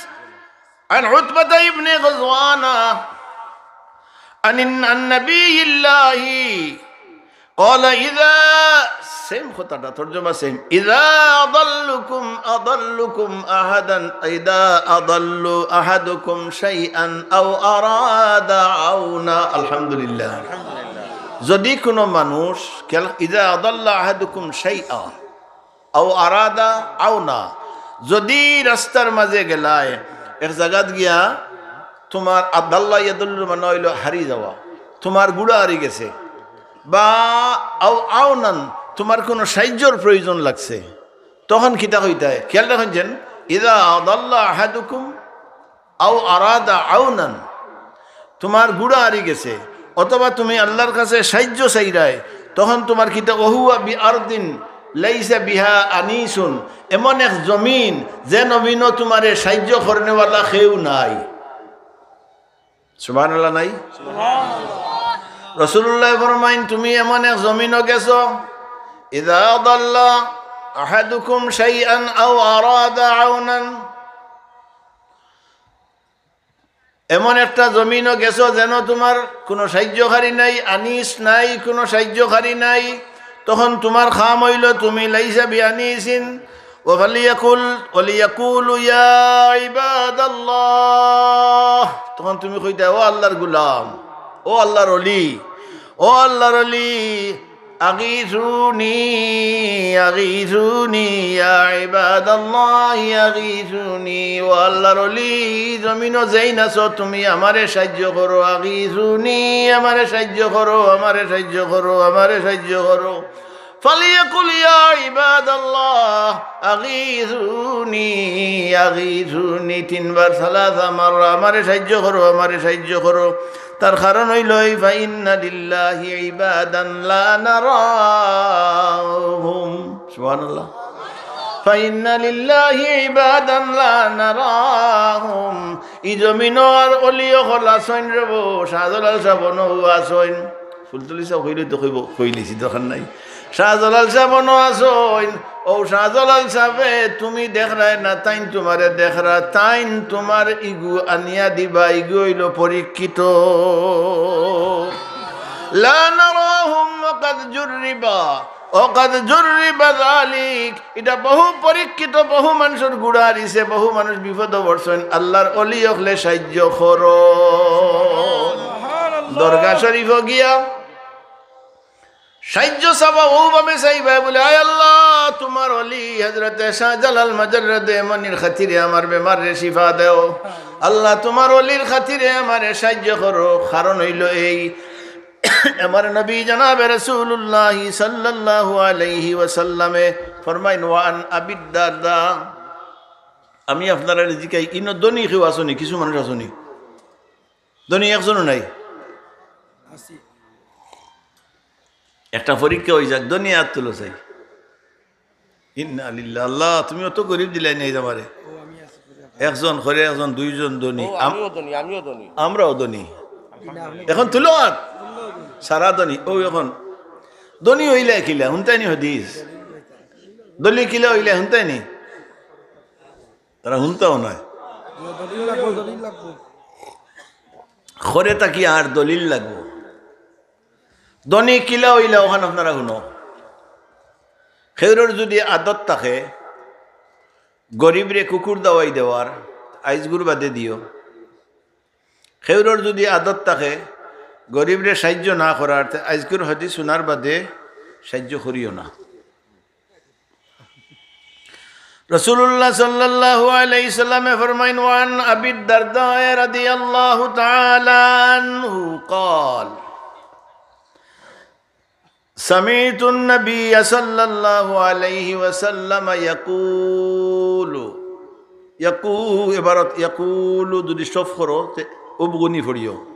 عن عتبة بن غزوان عن، عن نبي الله قال إذا، same কথাটা, তর্জমা same। إذا أضلكم، أضلكم أحدا، إذا أضل أحدكم شيئا أو أراد عونا। আলহামদুলিল্লাহ। যদি কোনো মানুষ, খেয়াল, إذا أضل أحدكم شيئا أو أراد عونا, যদি রাস্তার মাঝে গেলায়, এক জাগাত গিয়া তুমার আদাল্লা ইয়াদুল্লুর মানে অইলো হারি যাওয়া, তুমার ঘুড়া হারি গেছে, বা আও আওনান, তুমার কুনু সাইয্যর প্রয়োজন লাগছে, তখন কিতা কইতায়? খেয়াল রাখইন যেন, ইযা আদাল্লা আহাদুকুম আও আরাদা আওনান, তুমার ঘুড়া হারি গেছে, অথবা তুমি আল্লার কাছে সাইয্য চাইরায়, তখন তুমার কিতা, ওহুয়া বি আরদিন লাইসা বিহা আনিসুন, এমন এক জমিন, যে জমিনো তুমারে সাইয্য করনেওয়ালা কেউ নাই। সুবহানাল্লাহ নাই? রাসূলুল্লায় ফরমাইন, তুমি এমন এক জমিনো গেছো, ইযা আদাল্লা আহাদুকুম শাইআন আও আরাদা আওনান, এমন একটা জমিনো গেছো যেন তুমার কুনু সাইয্যকারী নাই, আনিস নাই, কুনু সাইয্যকারী নাই, তখন তুমার কাম অইলো তুমি লাইসা বি আনিসিন, ওয়া ফালিয়াকুল, ওয়ালিয়াকুলু ইয়া ইবাদাল্লাহ, তখন তুমি কইতায়, ও আল্লার গুলাম, ও আল্লার অলি, ও আল্লার অলি, আগিসুনি, আগিসুনি, ইয়া ইবাদাল্লাহি আগিসুনি। ও আল্লার অলি, জমিনো যেইন আছো তুমি আমারে সাইয্য করো, আগিসুনি, আমারে সাইয্য করো, আমারে সাইয্য করো, আমারে সাইয্য করো। ফালিয়াকুল ইয়া ইবাদাল্লাহ, আগিসুনি, আগিসুনি, তিনবার, সালাসা মাররা, আমারে সাইয্য করো, আমারে সাইয্য করো। তার কারণ অইলো এই, ফাইন্না লিল্লাহি ইবাদান লা নারাহুম। সুবহানাল্লাহ। ফাইন্না লিল্লাহি ইবাদান লা নারাহুম। ই জমিনো আর অলি অকল আছইন রেবো, শাহজালাল সাব অনো আছইন। ফুলতলি সাব কইলে তো কইবো, কইলিছি, দরকার নাই। শাহজালাল সাব অনো আছইন, অউ শাহজালাল সাবে তুমি দেখরায় না, তাইন তুমারে দেখরা, তাইন তুমার ইগু আনিয়া দিবা, ইগু অইলো পরীক্ষিত। লা নারাহুম ওয়া কাদ জুররিবা। وقد جرب ذلك, ইটা বহু পরীক্ষিত, বহু মানুষর গুড়া হারিছে, বহু মানুষ বিপদো পড়ছইন। আল্লার অলি অকলে সাইয্য করো। দরগা শরীফো গিয়া সাইয্য চাবা, অউ ভাবে চাইবা বুলে, "আয় আল্লাহ, তুমার অলি হযরতে শাহজালাল মুজাররদে ইয়ামানির খাতিরে আমার বেমাররে শিফা দেও। আল্লাহ, তুমার অলির খাতিরে আমারে সাইয্য করো।" কারণ অইলো এই, আমার নবী জনাবে রাসূলুল্লাহ সাল্লাল্লাহু আলাইহি ওয়াসাল্লামে ফরমাইন, "ওয়ান আবিদ দারদা।" আমি আপনারারে জিকাই, ইনো ধনী কেউ আছনি? কিছু মানুষ আছনি? ধনী একজনও নাই? একটা পরীক্ষা অই যাক, ধনী আত তুলো চাই। ইন্না লিল্লাহ, আল্লাহ, তুমি অত গরিব দিলায় নি আমারে। একজন করে, একজন, দুইজন ধনী। ও, আম-, আমিও ধনী, আমিও ধনী। আমরাও ধনী। এখন তুলো আত। সারা ধনী। অউ এখন ধনী অইলায় কিলা? হুনতায়নি হাদিস। ধনী কিলা অইলায় হুনতায়নি? তারা হুনতাও নায়। করে থাকি আর দলিল লাগবো। ধনী কিলা অইলা অখান আপনারা হুনো। কেউরর যুদি আদত থাকে গরিবরে কুকুর দাওয়াই দেওয়ার, আইজকুর বাদে দিও। কেউরর যুদি আদত থাকে গরিবরে সাইয্য না করার, তে আইজকুর হাদিস হুনার বাদে সাইয্য করিও না। রাসূলুল্লাহ সাল্লাল্লাহু আলাইহি ওয়াসাল্লামে ফরমাইন, "ওয়ান আবি দারদা রাদিয়াল্লাহু তাআলা আনহু ক্বাল, সামিতুন নাবিয়্যা সাল্লাল্লাহু আলাইহি ওয়াসাল্লাম ইয়াকুলু।" ইয়াকু-, এবারত ইয়াকুলু যুদি সফ করো, তে উবগুনি পড়িও।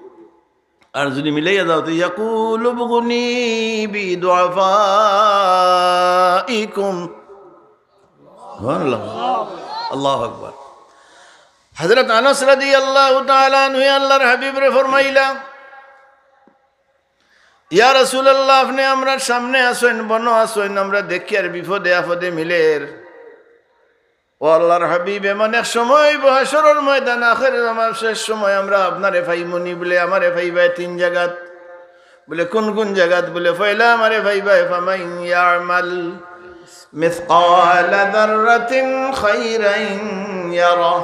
আর যুদি মিলাইয়া যাও, তে ইয়াকুলু উবগুনি বিদুআফাইকুম। সুবহানাল্লাহ। আল্লাহু আকবার। হযরত আনাস রাদিয়াল্লাহু তাআলা আনহু আল্লাহর হাবিবরে ফরমাইলা, "ইয়া রাসূলুল্লাহ, আপনে আমরার সামনে আছইন, বনো আছইন, আমরা দেখিয়ার বিপদে আপদে মিলের।" ও আল্লাহর হাবিব, এমন এক সময় অইবো হাশরর ময়দান, আখের জামানার শেষ সময়, আমরা আপনারে পাইমুনি? বুলে, "আমারে পাইবায় তিন জাগাত।" বুলে, "কুন কুন জাগাত?" বুলে, "পয়লা আমারে পাইবায়, ফামান ইয়ামাল মিসকালা যাররাতিন খাইরান ইয়ারা,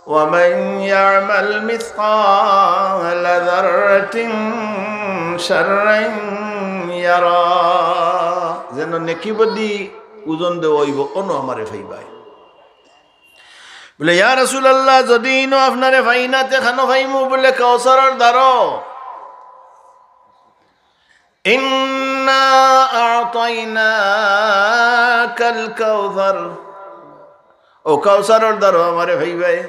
ওয়া মান ইয়ামাল মিসকালা যাররাতিন শাররান ইয়ারা।" যেন নেকি বদি ওজন দেওয়া অইবো, অনো আমারে পাইবায়। বুলে, "ইয়া রাসূলুল্লাহ, যুদি ইনো আপনারে পাই না, তে কানো পাইমু?" বুলে, "কাউসারর দারো।" "ইন্না আ'তাইনাকাল কাউসার।" অউ কাউসারর দারো আমারে পাইবায়।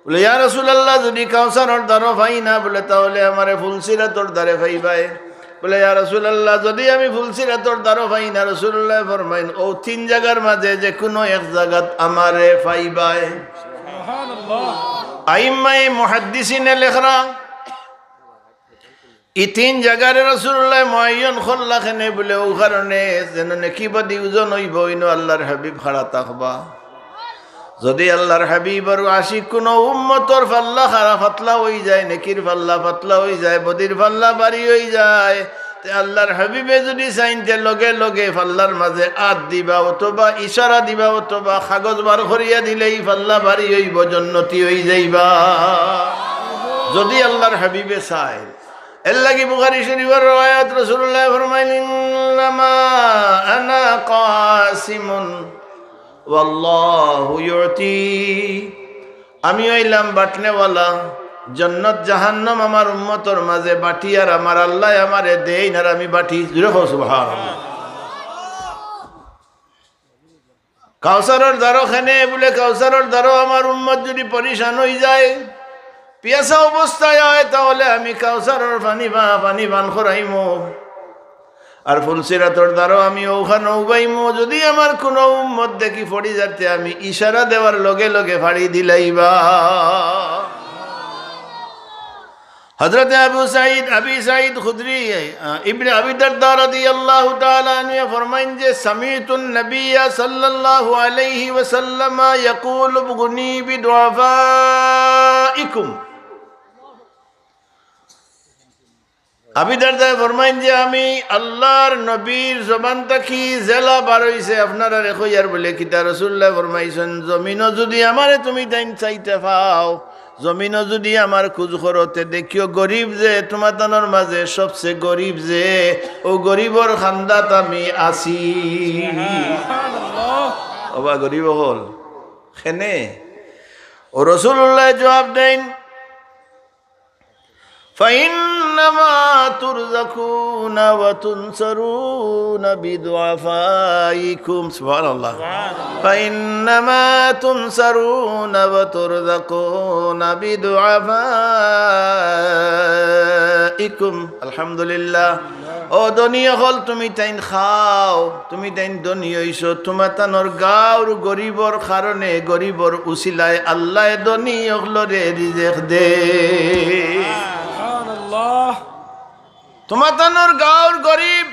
বুলে, "ইয়া রাসূলুল্লাহ, যুদি কাউসারর দারো পাই না," বুলে, "তাইলে আমারে ফুলসিরাতর দারে পাইবায়।" বুলে, "ইয়া রাসূলুল্লাহ, যুদি আমি ফুলসিরাতর দারো পাই না," রাসূলুল্লায় ফরমাইন, "অউ তিন জাগার মাজে যেকুনু এক জাগাত আমারে পাইবায়।" আইম্মায়ে মুহাদ্দিসিনে লেখরা, ই তিন জাগারে রাসূলুল্লায় মুআয়্যান করলা কেনে? বুলে, অউ কারণে যেন নেকি বদি ওজন অইবো, ইনো আল্লাহর হাবিব খাড়া থাকবা। যুদি আল্লাহর হাবিবর আশিক কুনু উম্মতর পাল্লা খাড়া পাতলা অইযায়, নেকির পাল্লা পাতলা অইযায়, বদির পাল্লা ভারি অইযায়, তে আল্লাহর হাবিবে যুদি চাইন, তে লগে লগে পাল্লার মাজে আত দিবা, অথবা ইশারা দিবা, অথবা কাগজ বার করিয়া দিলে ই পাল্লা ভারি অইবো, জন্নতি অইযাইবা, যুদি আল্লাহর হাবিবে চাইন। এরলাগি বুখারী শরীফর রেওয়ায়াত, রাসূলুল্লায় ফরমাইন, "ইন্নামা আনা কাসিমুন ওয়াল্লাহু ইউতি।" আমি অইলাম বাটনেওয়ালা, জন্নত জাহান্নাম আমার উম্মতর মাজে বাটি, আর আমার আল্লায় আমারে দেইন, আর আমি বাটি। জুরে কও সুবহানাল্লাহ। কাউসারর দারো কেনে? বুলে, কাউসারর দারো আমার উম্মত যুদি পরিশান অইযায়, পিয়াসা অবস্থায় অয়, তাইলে আমি কাউসারর পানি পা-, পানি পান করাইমু। আর ফুলসিরাতর দারো আমি অউখানো উবাইমু, যুদি আমার কুনু উম্মত দেখি পড়ি যার, তে আমি ইশারা দেওয়ার লগে লগে ফাড়ি দিলাইবা। হযরতে আবু সাঈদ, আবি সাঈদ খুদরি, আহ, ইবনে আবি দারদা রাদিয়াল্লাহু তাআলা আনহু ফরমাইন যে, "সামিতুন নাবিয়্যা সাল্লাল্লাহু আলাইহি ওয়াসাল্লাম ইয়াকুলু, উগনি বিদুআফাইকুম।" আবি দারদায় ফরমাইন যে, "আমি আল্লাহর নবীর জবান থাকি যেলা বার অইছে, আপনারারে কইয়ার বলে কিতা?" রাসুলুল্লায় ফরমাইছইন, "জমিনো যুদি আমারে তুমি তাইন চাইতা পাও, জমিনো যুদি আমার খুজ করো, তে দেখিও গরিব যে, তুমাতানর মাজে সবচে গরিব যে, অউ গরিবর কান্দাত আমি আছি।" ওবা গরিব অকল, কেনে? অউ রাসুলুল্লায় জুয়াব দেইন, "فإنما ترزقون وتنصرون بضعفائكم।" সুবহানাল্লাহ। "فإنما تنصرون وترزقون بضعفائكم।" আলহামদুলিল্লাহ। ও ধনী অকল, তুমি তাইন খাও, তুমি তাইন ধনী অইছো, তুমাতানর গাঁওর গরিবর কারণে, গরিবর উসিলায় আল্লায় ধনী অকলরে রিজেক দে। সুবহানাল্লাহ। তুমাতানর গাঁওর গরিব,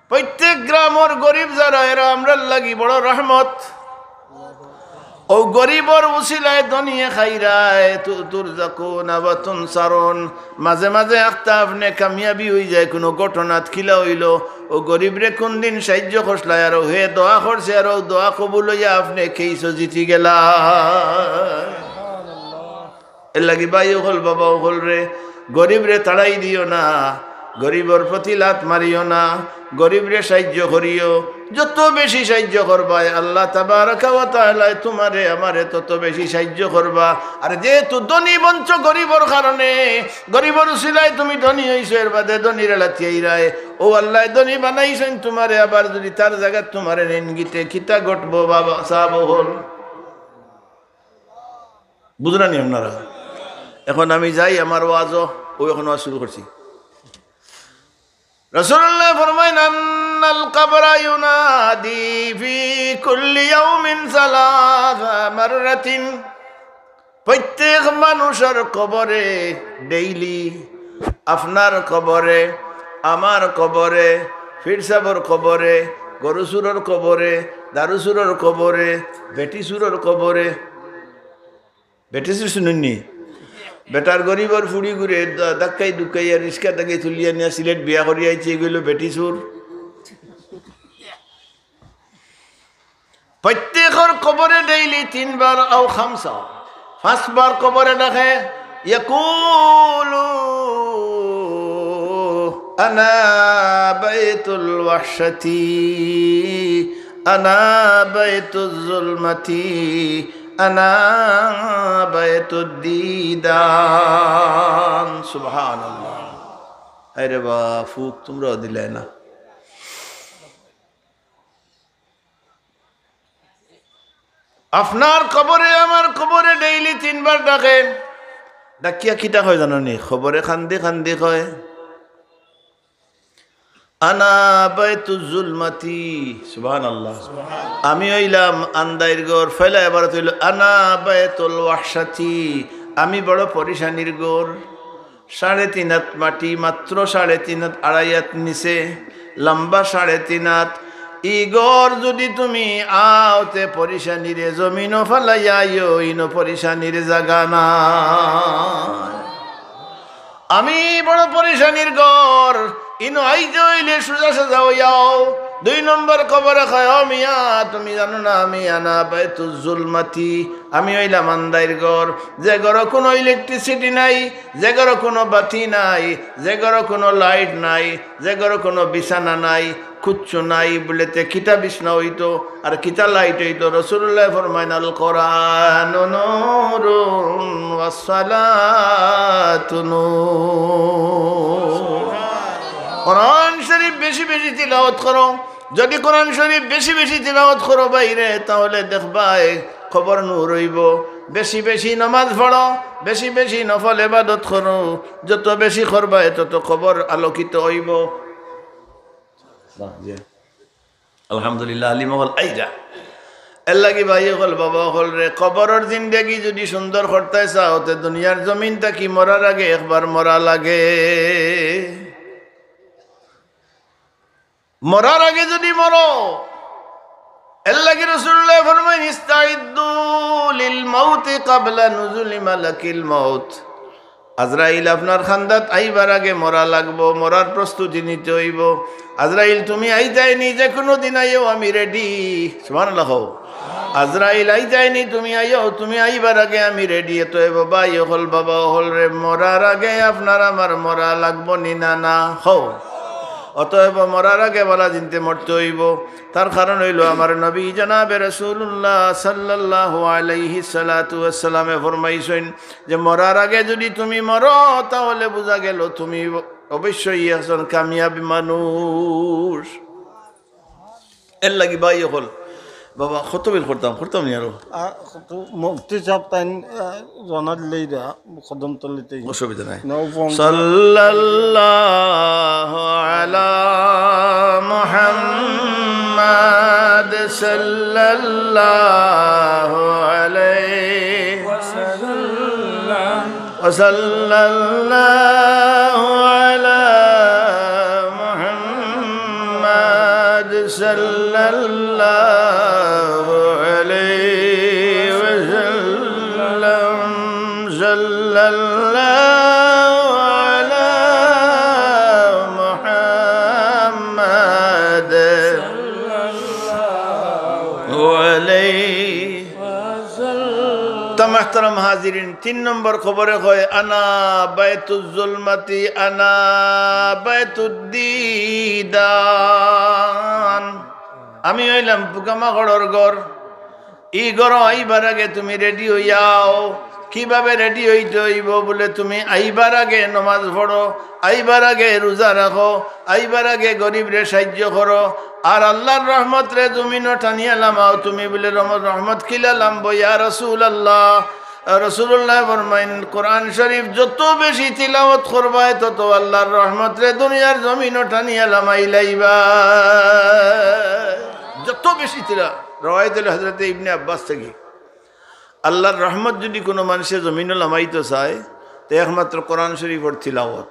প্রত্যেক গ্রামর গরিব যারা, এরা আমরার লাগি বড় রহমত। অউ গরিবর উসিলায় ধনীয়ে খাইরায়, তু-, তুরজাকুনা ওয়া তুনসারুন। মাজে মাজে আখতা আপনে কামিয়াবি অইযায়, কুনু ঘটনাত কিলা অইলো, অউ গরিবরে কুনদিন সাইয্য করছলায়, আর অউ হে দোয়া করছে, আর অউ দোয়া কবুল অইয়া আপনে কেইসো জিতি গেলা। এরলাগি ভাই অকল, বাবা অকলরে, গরিবরে তাড়াই দিও না, গরিবর প্রতি লাত মারিও না, গরিবরে সাইয্য করিও। যত বেশি সাইয্য করবায়, আল্লাহ তাবারাকা ওয়া তাআলায় তুমারে আমারে তত বেশি সাইয্য করবা। আর যেহেতু ধনী বনছো গরিবর কারণে, গরিবর উসিলায় তুমি ধনী অইছো, এরবাদে ধনীরে লাতিয়াইরায়, অউ আল্লায় ধনী বানাইছইন তুমারে, আবার যুদি তার জাগাত তুমারে নেইন গিতে, কিতা ঘটবো বাবা সাব অকল? বুঝরা নি আপনারা? এখন আমি যাই আমার ওয়াজো, অউ এখন ওয়াজ শুরু করছি। রাসুলুল্লায় ফরমাইন, "আন্নাল কবরা ইউনাদি ফি কুল্লি ইয়াউমিন সালাসা মাররাতিন।" প্রত্যেক মানুষর কবরে daily, আপনার কবরে, আমার কবরে, ফিরসাবর কবরে, গরুসুরর কবরে, দারুসুরর কবরে, বেটিসুরর কবরে, বেটিসুর শুনইননি? বেটার গরিবর ফুড়িগুরে ধা-, ধাক্কাই ধুক্কাই আর রিস্কা থাকি তুলিয়া নিয়া সিলেট বিয়া করিয়া আইছে, ইগু অইলো বেটিসুর। প্রত্যেকর কবরে daily তিনবার আও খামসা, পাঁচবার কবরে ডাকে, ইয়াকুলু, "আনা বাইতুল ওয়াহশাতি, আনা বাইতুল জুলমাতি, আনা বাইতুদ দিদান।" সুবহানাল্লাহ। আরে বা, ফুক তুমরাও দিলায় না। আপনার কবরে, আমার কবরে daily তিনবার ডাকে। ডাকিয়া কিতা কয় জানো নি? কবরে কান্দি কান্দি কয়, "আনা বাইতুজ জুলমাতি।" সুবহানাল্লাহ। "আমি অইলাম আন্দাইর ঘর।" ফয়লা এবারত অইলো, "আনা বাইতুল ওয়াহশাতি।" আমি বড় পরিশানির ঘর। সাড়ে তিন হাত মাটি, মাত্র সাড়ে তিন হাত, আড়াই হাত নিচে, লম্বা সাড়ে তিন হাত। ই ঘর যুদি তুমি আও তে পরিশানিরে জমিনো ফালাইয়া আইও, ইনো পরিশানির জাগা নাই। আমি বড় পরিশানির ঘর, ইনো আইতে অইলে সুজা সাজা অইয়া আও। দুই নম্বর কবরে কয়, "ও মিয়া, তুমি জানো না আমি আনা বাইতুজ জুলমাতি, আমি অইলাম আন্দাইর ঘর, যে ঘরো কুনু electricity নাই, যে ঘরো কুনু বাতি নাই, যে ঘরো কুনু light নাই, যে ঘরো কুনু বিছানা নাই, কুচ্ছু নাই, বুলে তে কিতা বিছনা অইতো, আর কিতা light অইতো?" রাসুলুল্লায় ফরমাইন, "আল কোরআনু নূরুন ওয়াস সালাতু নূর।" কোরআন শরীফ বেশি বেশি তিলাওয়াত করো। যুদি কোরআন শরীফ বেশি বেশি তিলাওয়াত করো ভাইরে, তাহলে দেখবায় কবর নূর অইবো। বেশি বেশি নমাজ পড়ো, বেশি বেশি নফল ইবাদত করো, যত বেশি করবায় তত কবর আলোকিত অইবো। বাহ, জি। আলহামদুলিল্লাহ, আলিম অকল আইরা। এরলাগি ভাই অকল, বাবা অকলরে, কবরর জিন্দেগি যুদি সুন্দর করতায় চাও, তে দুনিয়ার জমিন থাকি মরার আগে একবার মরা লাগে। মরার আগে যুদি মরো, এরলাগি রাসুলুল্লায় ফরমাইন, "ইস্তাইদ্দু লিল মাউতি ক্বাবলা নুজুলি মালাকিল মাউত।" আজরাইল আপনার খান্দাত আইবার আগে মরা লাগবো, মরার প্রস্তুতি নিতে অইবো। আজরাইল, তুমি আইতায় নি, যে কুনু দিন আইও, আমি রেডি। সুবহানাল্লাহ কও। আজরাইল, আইতায় নি, তুমি আইও, তুমি আইবার আগে আমি রেডি। অতএব ভাই অকল, বাবা অকল রে, মরার আগে আপনার আমার মরা লাগবো নি না, না? কও। অতএব মরার আগে ভালা চিনতে মরতে অইবো। তার কারণ অইলো আমার নবী জনাবে রাসূলুল্লাহ সাল্লাল্লাহু আলাইহি সালাতু ওয়াসসালামে ফরমাইছইন যে মরার আগে যুদি তুমি মরো, তাহলে বুঝা গেল তুমি অবশ্যই একজন কামিয়াব মানুষ। এর লাগি ভাই অকল, বাবা, খতবিল করতাম, করতাম নি আরো? আ, তো মুফতি সাহেব তাইন, আ, জানা দিলেই দা, কদম তলিতেই। অসুবিধা নাই। নৌ পৌঁছ- সাল্লাল্লাহু আলা মুহাম্মাদ সাল্লাল্লাহু আলাইহি ওয়াসাল্লাম। وصلى الله على محمد صلى الله عليه وسلم. صلى الله على محمد عليه. তো মুহতারাম হাজিরিন, তিন নম্বর কবরে কয়, "আনা বাইতুজ জুলমাতি, আনা বাইতুদ দিদান।" আমি অইলাম পোকামাকড়র ঘর। ই ঘরো আইবার আগে তুমি রেডি অইয়াও। কিভাবে রেডি অইতে অইবো? বুলে, তুমি আইবার আগে নমাজ পড়ো, আইবার আগে রোজা রাখো, আইবার আগে গরিবরে সাহায্য করো, আর আল্লার রহমতরে জমিনো টানিয়া লামাও। তুমি বুলে, রহমত, রহমত কিলা লামবো ইয়া রাসূলুল্লাহ? রাসূলুল্লায় ফরমাইন, কোরআন শরীফ যত বেশি তিলাওয়াত করবায়, তত আল্লার রহমতরে দুনিয়ার জমিনো টানিয়া লামাই লাইবা। যত বেশি তিলা-, রওয়ায়েত অইলো হযরতে ইবনে আব্বাস থাকি, আল্লার রহমত যুদি কুনু মানষে জমিনো লামাইতো চায়, তে একমাত্র কোরআন শরীফর তিলাওয়াত।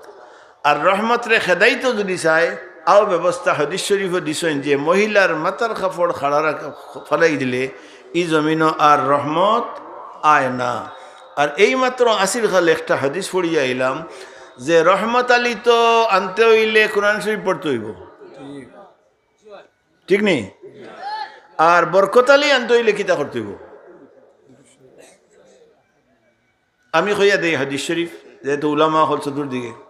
আর রহমতরে খেদাইতো যুদি চায়, আও ব্যবস্থা হাদিস শরীফো দিছইন যে মহিলার মাথার কাপড় খাড়া রাখা, ফালাই দিলে ই জমিনো আর রহমত আয় না। আর এই মাত্র আসির কালে একটা হাদিস পড়িয়া আইলাম যে রহমত আলী তো আনতে অইলে কোরআন শরীফ পড়তে অইবো, ঠিক নি? আর বরকত আলী আনতে অইলে কিতা করতে অইবো? আমি কইয়া দেই হাদিস শরীফ, যেহেতু উলামা অকল চতুর্দিকে।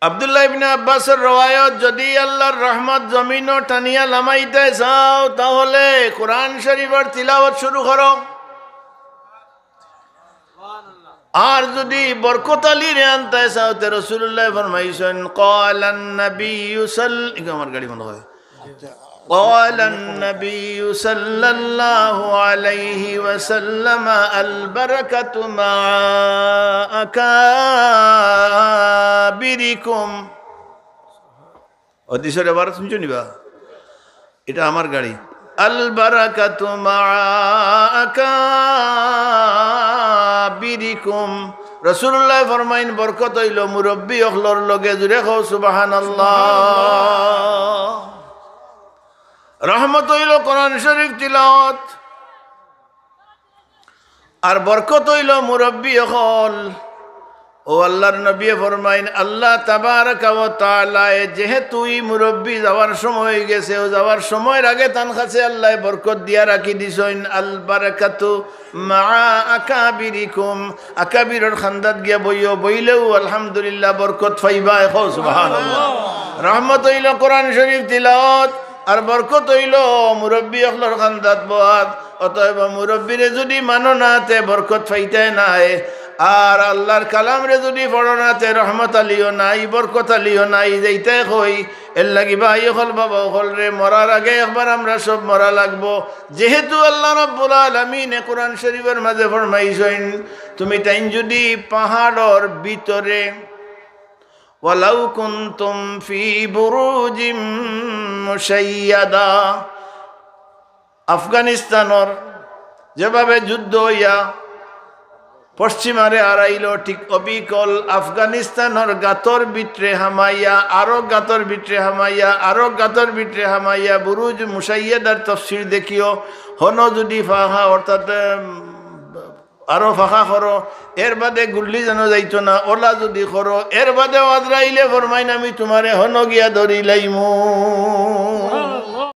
আব্দুল্লাহ ইবনে আব্বাসর রওয়ায়ত, যুদি আল্লার রহমত জমিনো টানিয়া লামাইতে চাও, তাহলে কোরআন শরীফর তিলাওয়াত শুরু করো। আর যুদি বরকত আলীরে আনতে চাও, তে রাসূলুল্লায় ফরমাইছইন, قال النبي صلى، ইগু আমার গাড়ি মনে অয়। قال النبي صلى الله عليه وسلم: البركة مع أكابركم. হাদিসর এবারত শুনছো নিবা? এটা আমার গাড়ি। البركة مع أكابركم. রাসূলুল্লায় ফরমাইন, বরকত অইলো মুরব্বি অকলর লগে। জুরে কও সুবহানাল্লাহ। রহমত অইলো কোরআন শরীফ তিলাওয়াত, আর বরকত অইলো মুরব্বি অকল। ও আল্লার নবীয়ে ফরমাইন, আল্লাহ তাবারাকা ওয়া তাআলায় যেহেতু ই মুরব্বি যাওয়ার সময় অইগেছে, অউ যাওয়ার সময়র আগে তান কাছে আল্লায় বরকত দিয়া রাখি দিছইন। البركة مع أكابركم. আকাবিরর খান্দাত গিয়া বইও, বইলেউ আলহামদুলিল্লাহ বরকত পাইবায়। কও সুবহানাল্লাহ। রহমত অইলো কোরআন শরীফ তিলাওয়াত, আর বরকত অইলো মুরব্বি অকলর খান্দাত বওয়াত। অতএব মুরব্বিরে যুদি মানো না, তে বরকত পাইতায় নায়। আর আল্লার কালামরে যুদি পড়ো না, তে রহমত আলীও নাই, বরকত আলীও নাই, যাইতায় কই? এর লাগি ভাই অকল, বাবা অকলরে, মরার আগে একবার আমরা সব মরা লাগবো। যেহেতু আল্লাহ রাব্বুল আলামিনে কোরআন শরীফর মাঝে ফরমাইছইন, তুমি তাইন যুদি পাহাড়র ভিতরে, ولو كنتم في بروج مشيدة, আফগানিস্তানর যেভাবে যুদ্ধ অইয়া পশ্চিমারে হারাইলো, ঠিক অবিকল আফগানিস্তানর গাতর ভিতরে হামাইয়া, আরো গাতর ভিতরে হামাইয়া, আরো গাতর ভিতরে হামাইয়া, বুরুজ মুশাইয়াদার তফসির দেখিও, হনো যুদি ফাহা, অর্থাৎ, উম, আরো ফাঁকা করো, এর বাদে গুল্লি যেন যাইতো না, অলা যুদি করো, এর বাদেও আজরাইলে ফরমাইন, "আমি তুমারে হনো গিয়া ধরিলাইমু।"